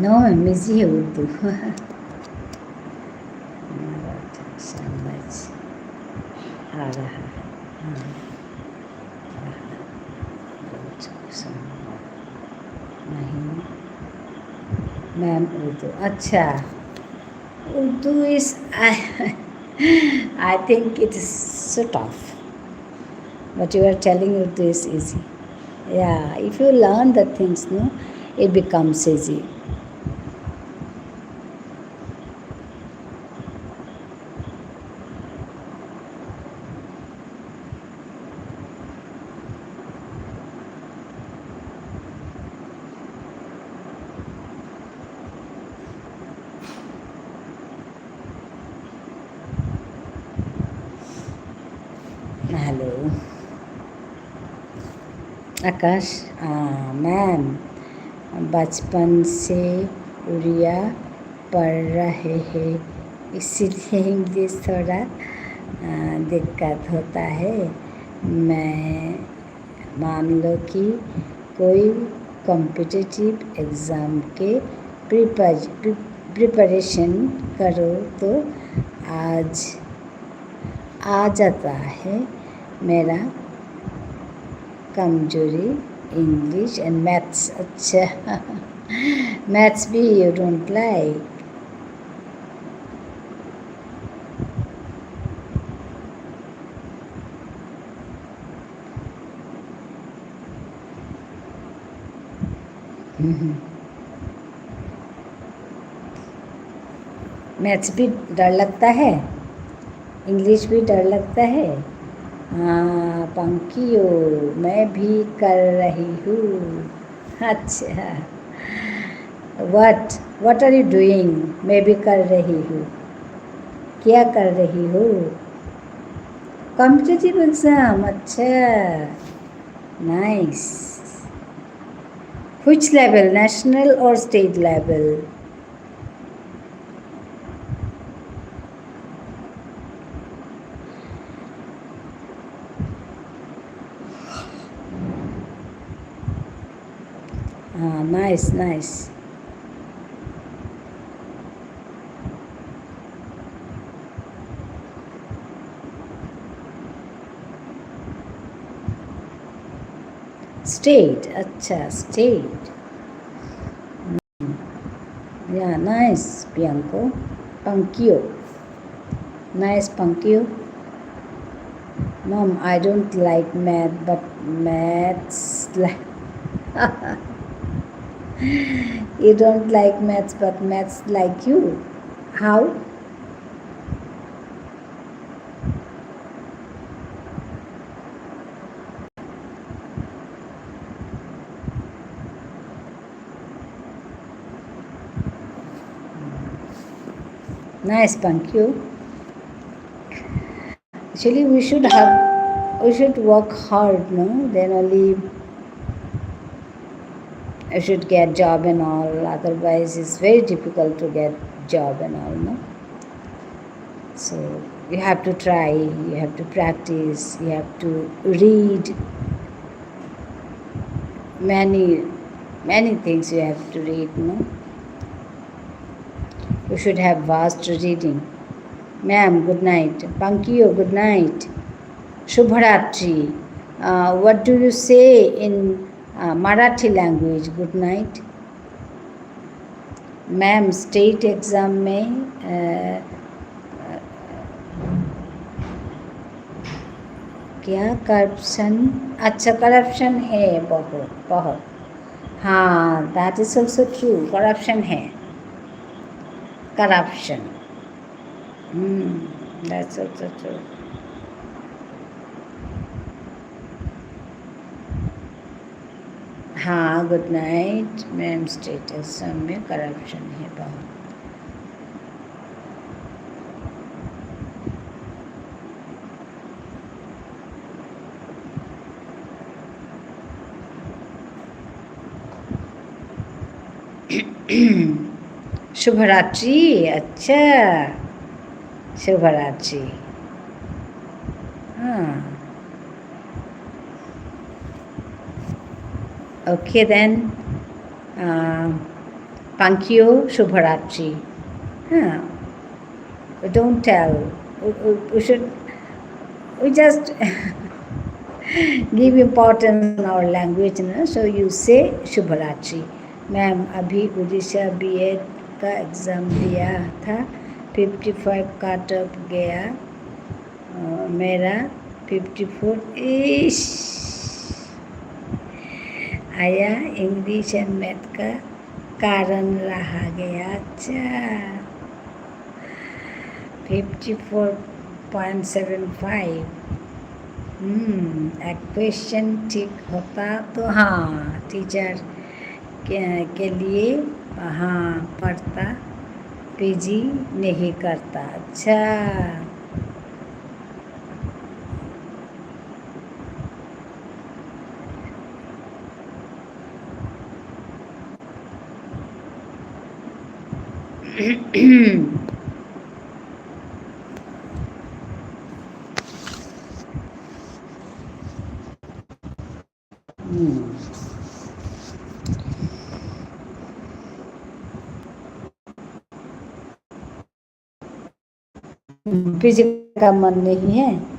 No, ma'am, easy है उर्दू। हमारा तो समझ आ रहा है। हाँ। नहीं, ma'am, उर्दू। अच्छा। Urdu is, I, I think it is so tough. But you are telling Urdu is easy. Yeah, if you learn the things, no, it becomes easy. Hello. आकाश, आ, ma'am, बचपन से उड़िया पढ़ रहे हैं, इसीलिए English थोड़ा, आ, दिक्कत होता है। मैं मान लो कि कोई competitive exam के prepar-, pre-, preparation करो तो आज आ जाता है मेरा कमजोरी English and maths। अच्छा, maths भी you don't like? हम्म। Maths भी डर लगता है, English भी डर लगता है। हाँ, पंकियो, मैं भी कर रही हूँ। अच्छा। What, what are you doing? मैं भी कर रही हूँ। क्या कर रही हो? Competitive exam, अच्छा। Nice. Which level, national or state level? Ah, nice, nice. State, अच्छा, state. Yeah, nice, Bianco. Pankio. Nice, Pankio. Mom, I don't like math, but maths like you don't like maths, but maths like you. How? Nice, thank you. Actually, we should have, we should work hard, no? Then only you should get job and all. Otherwise, it's very difficult to get job and all, no? So you have to try, you have to practice, you have to read. Many, many things you have to read, no? You should have vast reading. Ma'am, good night. Pankio, good night. Shubharatri. Uh, what do you say in uh, Marathi language? Good night. Ma'am, state exam में, अ, क्या corruption? अच्छा, corruption है बहुत, बहुत। हाँ, that is also true. Corruption है, corruption. Hmm, that's also true. हाँ, good night. Ma'am, state exam में corruption है बहुत। शुभरात्रि। अच्छा, शुभरात्रि। हाँ। Okay then, uh, Pankio, Shubharatri. Huh. Don't tell. We, we, we should, we just give importance in our language, na? So you say Shubharatri. Ma'am, अभी उड़ीसा बीएड का एग्जाम दिया था, फिफ्टी फाइव कट ऑफ गया, अ, मेरा फिफ्टी फोर। इश, आया, English and math का कारण रहा गया। अच्छा, fifty four point seven five. हम्म, एक क्वेश्चन ठीक होता तो, हाँ, टीचर के, के लिए, हाँ, पढ़ता, पीजी नहीं करता। अच्छा। हम्म। पीजी का मन नहीं है।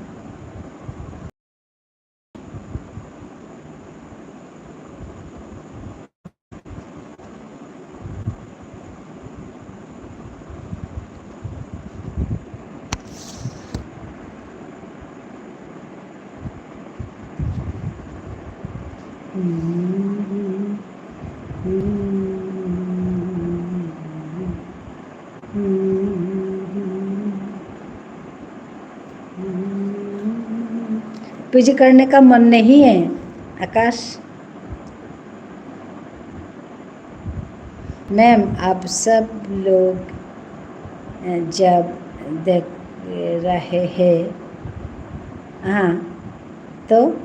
पीजी करने का मन नहीं है, आकाश। मैम, आप सब लोग, अ, जब देख रहे हैं, हाँ, तो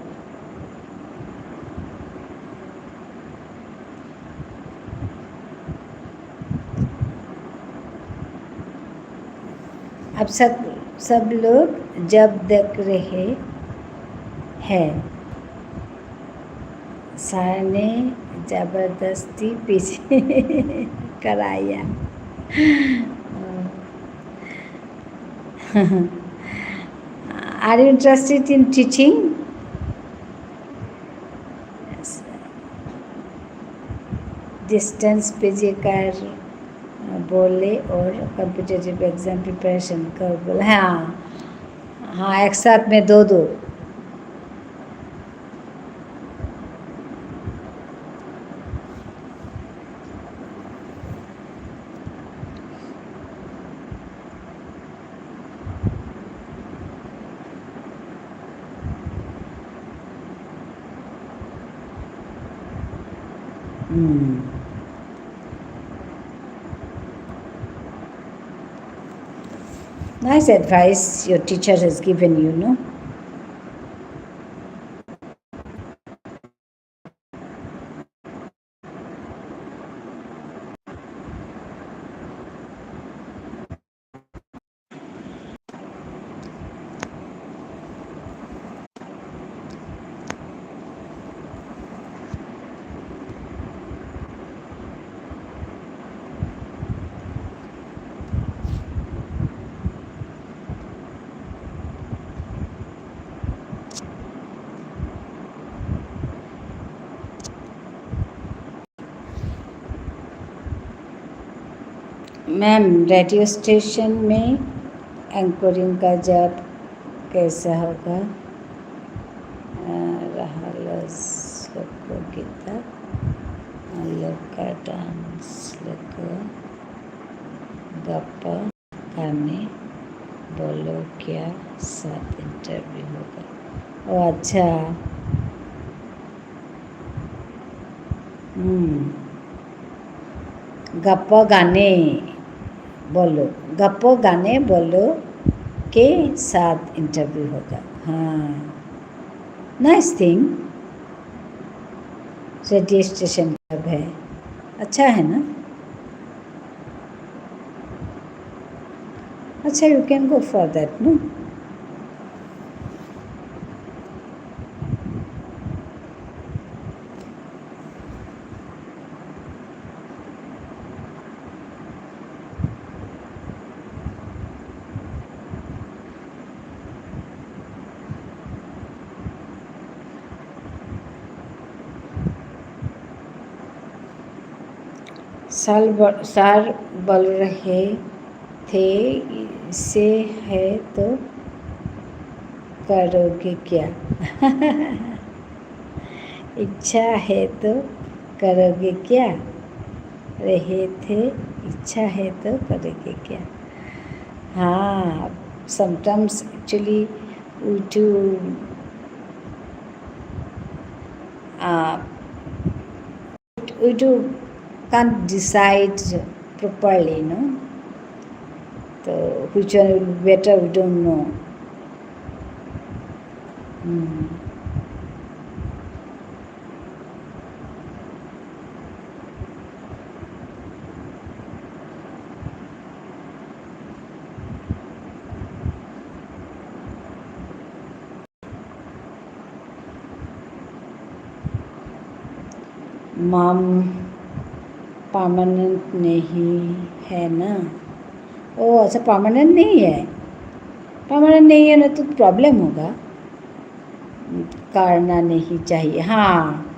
आप सब, सब लोग जब देख रहे हैं, सर ने जबरदस्ती पीजी कराया। Are you interested in teaching? Yes. Distance PG कर बोले और कॉम्पिटिटिव एग्जाम प्रिपरेशन कर बोले। हाँ, हाँ, एक साथ में दो, दो। हम्म। Nice advice your teacher has given you, no? Ma'am, radio station में anchoring का job कैसा होगा? अ, रहा लस लको गीता, लका dance लको गप्पा गाने बोलो क्या साथ interview होगा? ओ अच्छा। हम्म। गप्पा गाने बोलो, गप्पा गाने बोलो के साथ interview होगा। हाँ। Nice thing। Radio station club है, अच्छा है ना? अच्छा, you can go for that, no? Sir ब-, सर बोल रहे थे, इच्छा है तो करोगे क्या? इच्छा है तो करोगे क्या? रहे थे, इच्छा है तो करोगे क्या? हाँ, sometimes actually we do, uh, we do can't decide properly, no? So which one will be better, we don't know. Hmm. Ma'am, permanent नहीं है ना? ओ, अच्छा, permanent नहीं है। Permanent नहीं है ना, तो problem होगा। करना नहीं चाहिए। हाँ,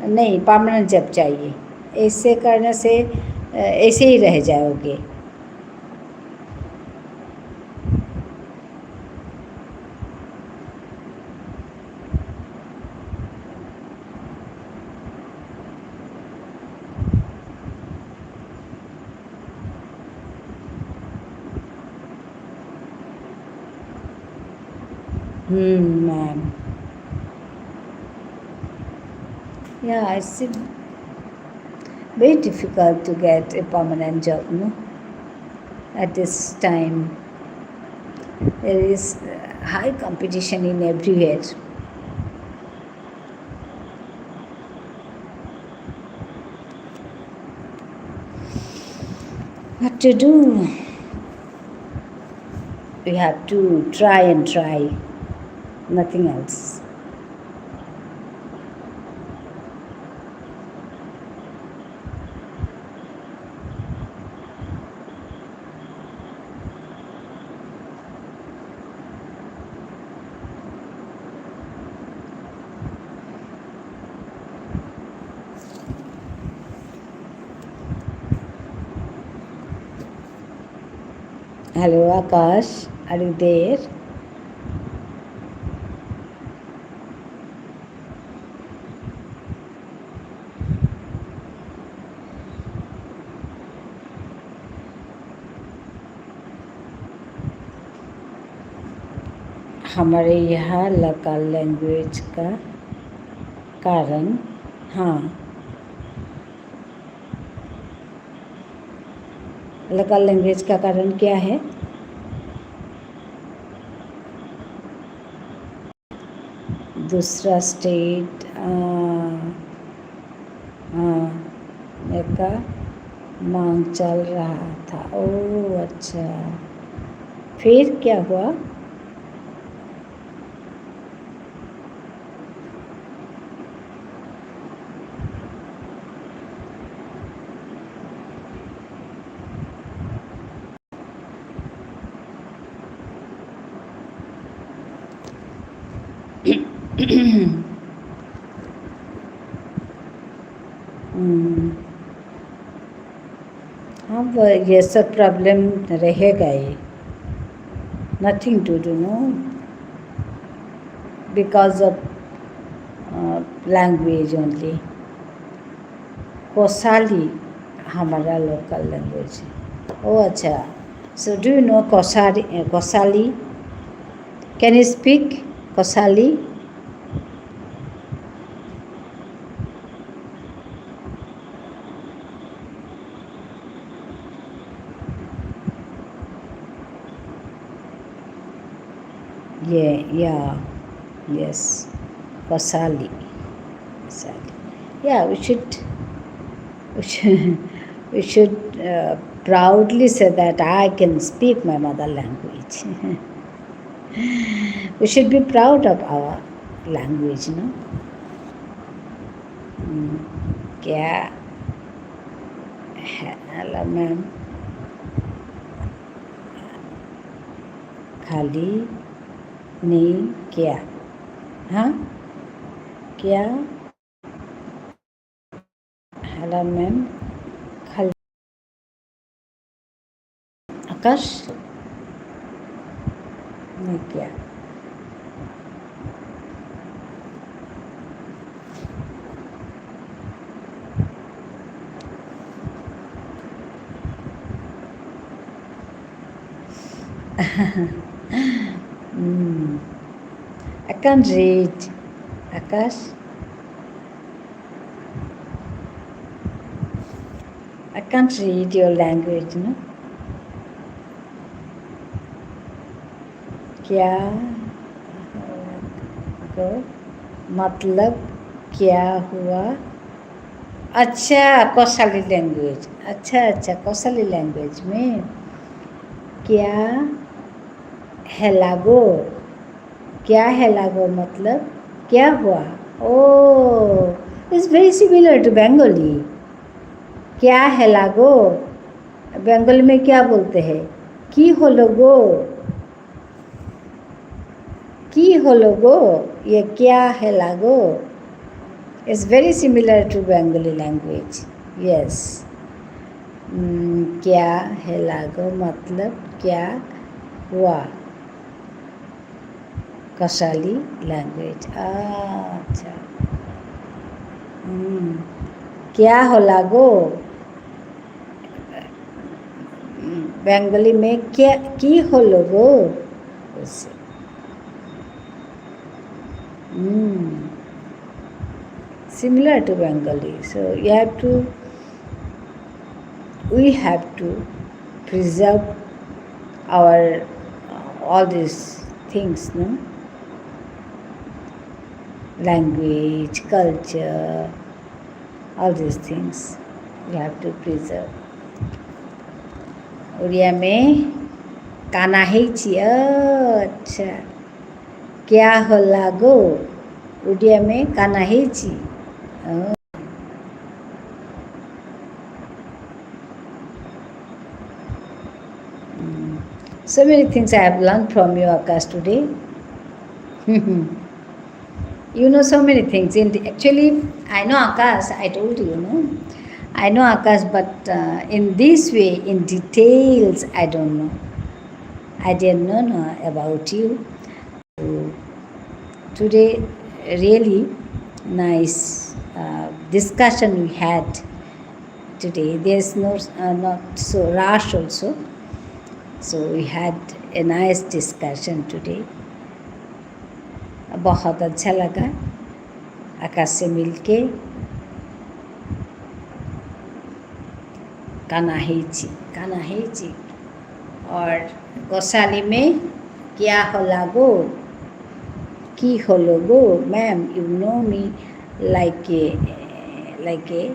नहीं, permanent job चाहिए। ऐसे करने से, अ, ऐसे ही रह जाओगे। Hmm, ma'am. Yeah, it's very difficult to get a permanent job, no? At this time, there is, uh, high competition in everywhere. What to do? We have to try and try. Nothing else. Hello, Akash, are you there? हमारे यहाँ local language का कारण, हाँ। Local language का कारण क्या है? दूसरा स्टेट, आ, हाँ, मेरे का मांग चल रहा था। ओह, अच्छा। फिर क्या हुआ? हम्म। हाँ, वो ये सब प्रॉब्लम रहेगा ही। Nothing to do, no? Because of, uh, language only. कोसाली हमारा लोकल लैंग्वेज है। ओ अच्छा। So do you know कोसाली, अ, कोसाली? Can you speak कोसाली? Yeah, yeah, yes, कोसाली, कोसाली. Yeah, we should, we should, we should, uh, proudly say that I can speak my mother language. We should be proud of our language, no? हम्म, क्या है? Hello, ma'am. खाली नहीं क्या? हाँ? क्या? Hello, ma'am. खाली आकाश ने क्या? Hmm. I can't read. Akash, I can't read your language, no? क्या को मतलब क्या हुआ? अच्छा, कोसाली लैंग्वेज। अच्छा, अच्छा, कोसाली लैंग्वेज में क्या हेलागो? क्या हेलागो मतलब क्या हुआ? Oh, it's very similar to Bengali. क्या हेलागो? बंगाली में क्या बोलते हैं? কি হলো গো? কি হলো গো? ये क्या हेलागो? It's very similar to Bengali language. Yes. Hmm, क्या हेलागो मतलब क्या हुआ? कोसाली लैंग्वेज। अच्छा। Hmm. क्या होला गो? बंगाली में क्या, কি হলো গো? ऐसे। Hmm. Similar to Bengali. So you have to, we have to preserve our, uh, all these things, no? Language, culture, all these things we have to preserve. Odia ମେ କାନା ହେଇଛି? ଆଚ୍ଛା। क्या होला गो? ଓଡ଼ିଆ ମେ କାନା ହେଇଛି? Oh. Mm. So many things I have learned from you, Akash, today. You know so many things. In the, actually, I know Akash, I told you, no? I know Akash, but, uh, in this way, in details, I don't know. I didn't know, no, about you. So, today, really nice, uh, discussion we had today. There's no, uh, not so rush also. So we had a nice discussion today. बहुत अच्छा लगा आकाश से मिलके। काना हेची, काना हेची। और कोसाली में क्या होला गो? কি হলো গো, ma'am? You know me like a, like a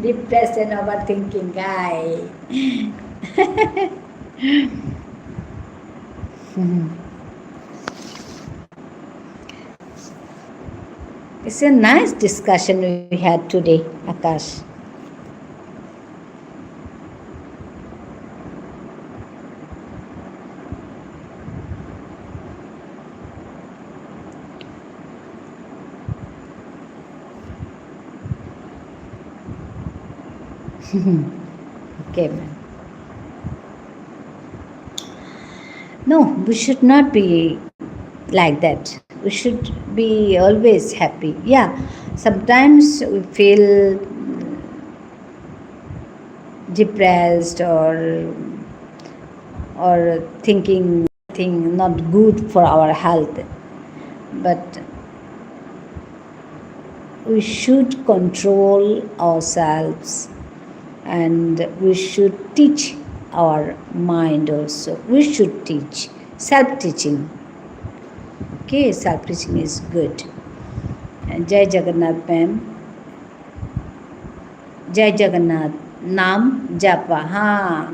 depressed and overthinking guy. It's a nice discussion we had today, Akash. Okay, ma'am. No, we should not be like that. We should be always happy. Yeah, sometimes we feel depressed or, or thinking thing not good for our health. But we should control ourselves and we should teach our mind also. We should teach, self-teaching. Okay, self-teaching is good. And Jai Jagannath, ma'am. জয় জগন্নাথ। নাম জাপা, হ্যাঁ।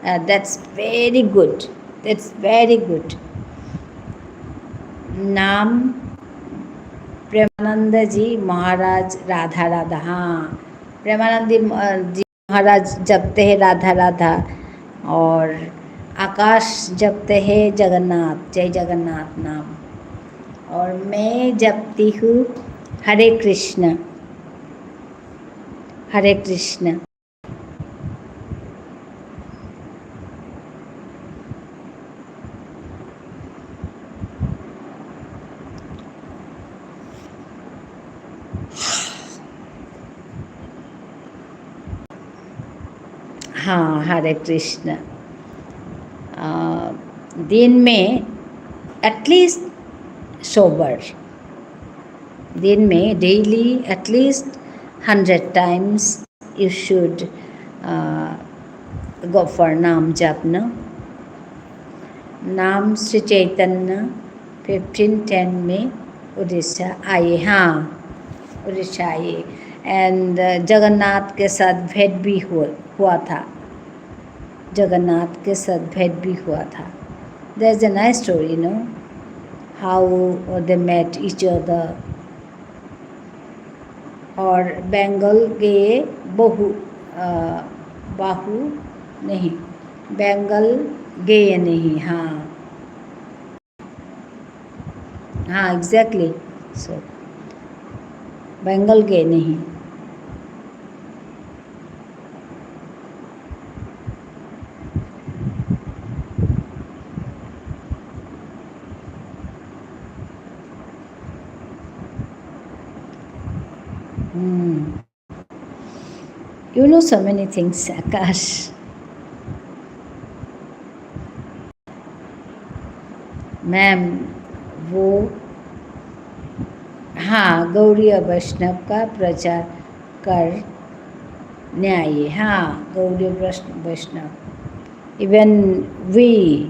Uh, that's very good. That's very good. নাম প্রেমানন্দ জি মহারাজ রাধা রাধা, হ্যাঁ। प्रेमानंद जी, अ, जी महाराज जपते हैं राधा राधा, और आकाश जपते हैं जगन्नाथ, जय जगन्नाथ नाम, और मैं जपती हूँ हरे कृष्ण। হরে কৃষ্ণ। हाँ, हरे कृष्ण। अ, दिन में at least सौ बार, दिन में daily at least hundred times you should, uh, go for नाम जप, no? नाम श्री चैतन्य fifteen ten में उड़ीसा आए, हाँ, उड़ीसा आए। And, uh, जगन्नाथ के साथ भेंट भी हुआ, हुआ था। जगन्नाथ के साथ भेंट भी हुआ था। There's a nice story, you know, how they met each other. और बेंगल गए बहु, अ, बाहु नहीं, बेंगल गए नहीं, हाँ। हाँ, exactly. So, बेंगल गए नहीं। Hmm. You know so many things, Akash. Ma'am, वो, हाँ, गौड़ीय वैष्णव का प्रचार करने आए। हाँ, गौड़ीय वैष्ण-, वैष्णव। Even we,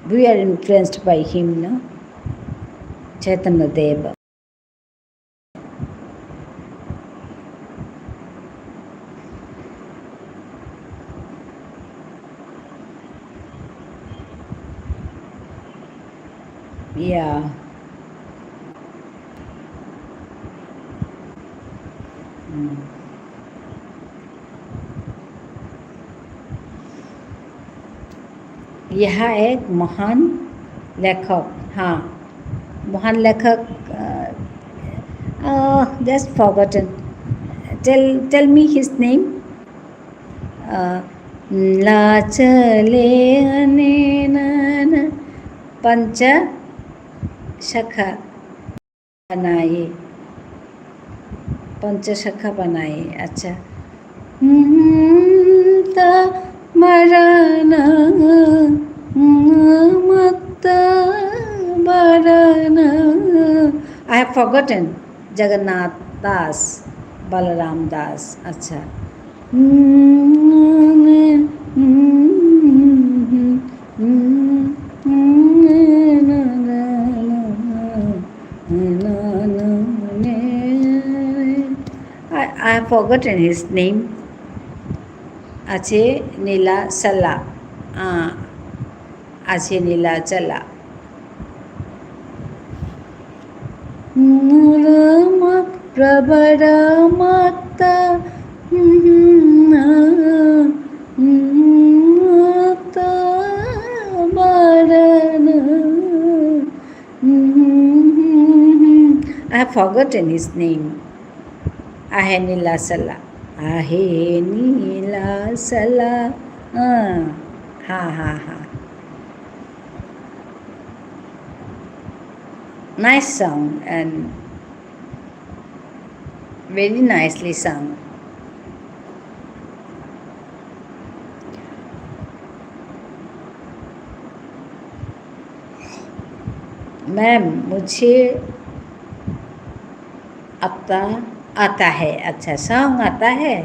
we are influenced by him, no? Chaitanya Dev. Yeah. Hmm. यह एक महान लेखक, हाँ, महान लेखक, अ, अ, just forgotten. Tell, tell me his name. अ, ला चले अनेन न पंच शाखा बनाए, पंच शाखा बनाए। अच्छा। हम्म, ता मरना, हम्म, मत्ता मरना। I have forgotten. जगन्नाथ दास, बलराम दास। अच्छा। हम्म, हम्म, I, I have forgotten his name. আছে নীলা সালা। আ, আছে নীলা সালা। প্রবর মাতা, মাতা, বরনা। I have forgotten his name. আহে নীলা সালা। আহে নীলা সালা। আ, হা, হা, হা। Nice song and very nicely sung. Ma'am, मुझे आता, आता है। अच्छा, song आता है?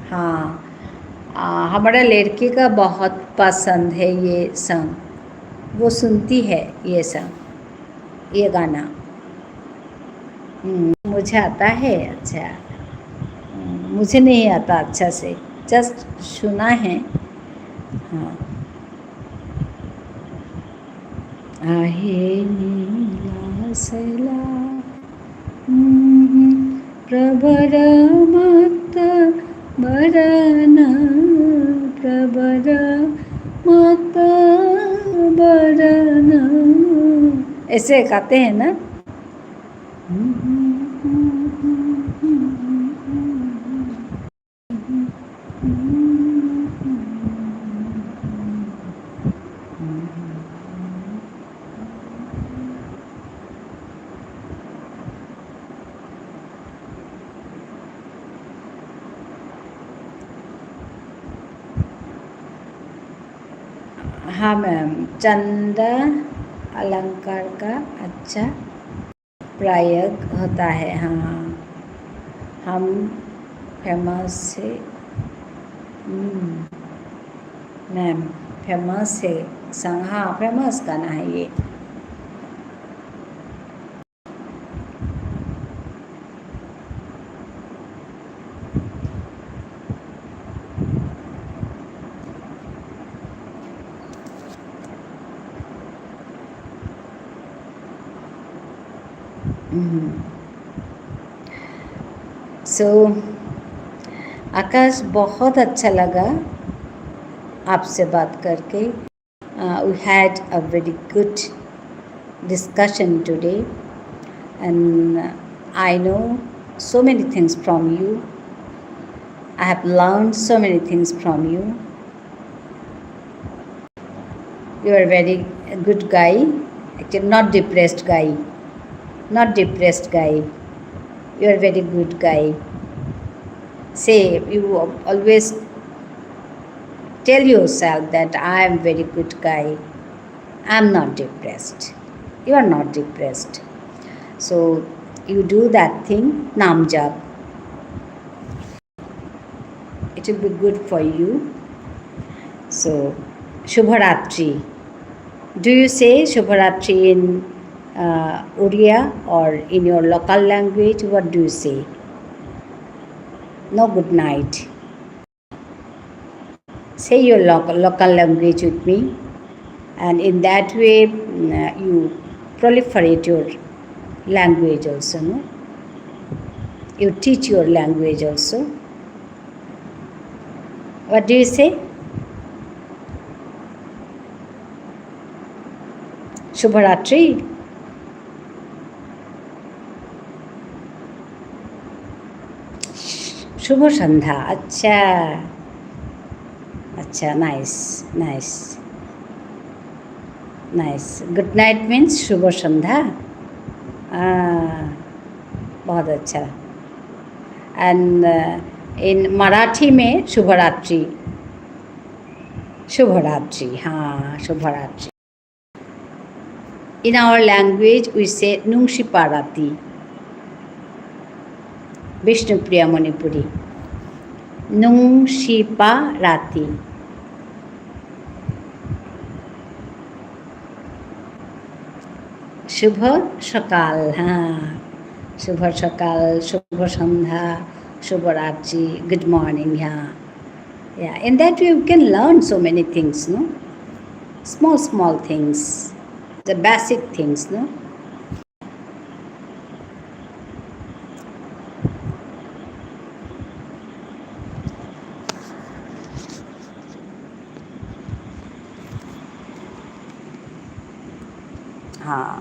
हाँ। आ, हमारा लड़की का बहुत पसंद है ये song, वो सुनती है ये song, ये गाना। हम्म, मुझे आता है, अच्छा। हम्म, मुझे नहीं आता अच्छा से, just सुना है। हाँ। आहे नीला सला, हम्म, प्रबर माता बरना, प्रबर माता बरना। ऐसे गाते हैं ना? हाँ मैम, चंदा अलंकार का अच्छा प्रयोग होता है, हाँ। हम famous है, हम्म, मैम, famous है, संग, हाँ, famous गाना है ये। हम्म। So, आकाश, बहुत अच्छा लगा आपसे बात करके। Uh, we had a very good discussion today, and I know so many things from you. I have learned so many things from you. You are very good guy, actually not depressed guy, not depressed guy. You are very good guy. Say, you always tell yourself that I am very good guy. I am not depressed. You are not depressed. So you do that thing, নাম জপ. It will be good for you. So, শুভরাত্রি. Do you say শুভরাত্রি in, uh, Odia or in your local language? What do you say? No good night. Say your local, local language with me, and in that way, mm, uh, you proliferate your language also, no? You teach your language also. What do you say? শুভরাত্রি। শুভ সন্ধ্যা, আচ্ছা। আচ্ছা, nice, nice, nice। Good night means শুভ সন্ধ্যা। আহ, बहुत अच्छा। And, uh, in Marathi में শুভরাত্রি। শুভরাত্রি, हाँ, শুভরাত্রি। In our language, we say নুংশিপা রাতি। বিষ্ণুপ্রিয়া মণিপুরী। নুংশিপা রাতি। শুভ সকাল, হ্যাঁ। শুভ সকাল, শুভ সন্ধ্যা, শুভ রাত্রি, good morning, yeah. Yeah, in that way you can learn so many things, no? Small, small things, the basic things, no? হ্যাঁ।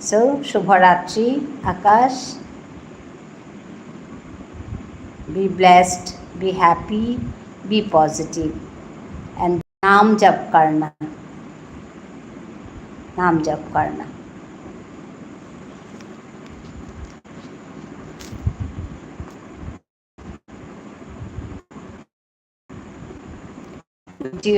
So, শুভরাত্রি, আকাশ। Be blessed, be happy, be positive, and नाम जप करना, नाम जप करना। Video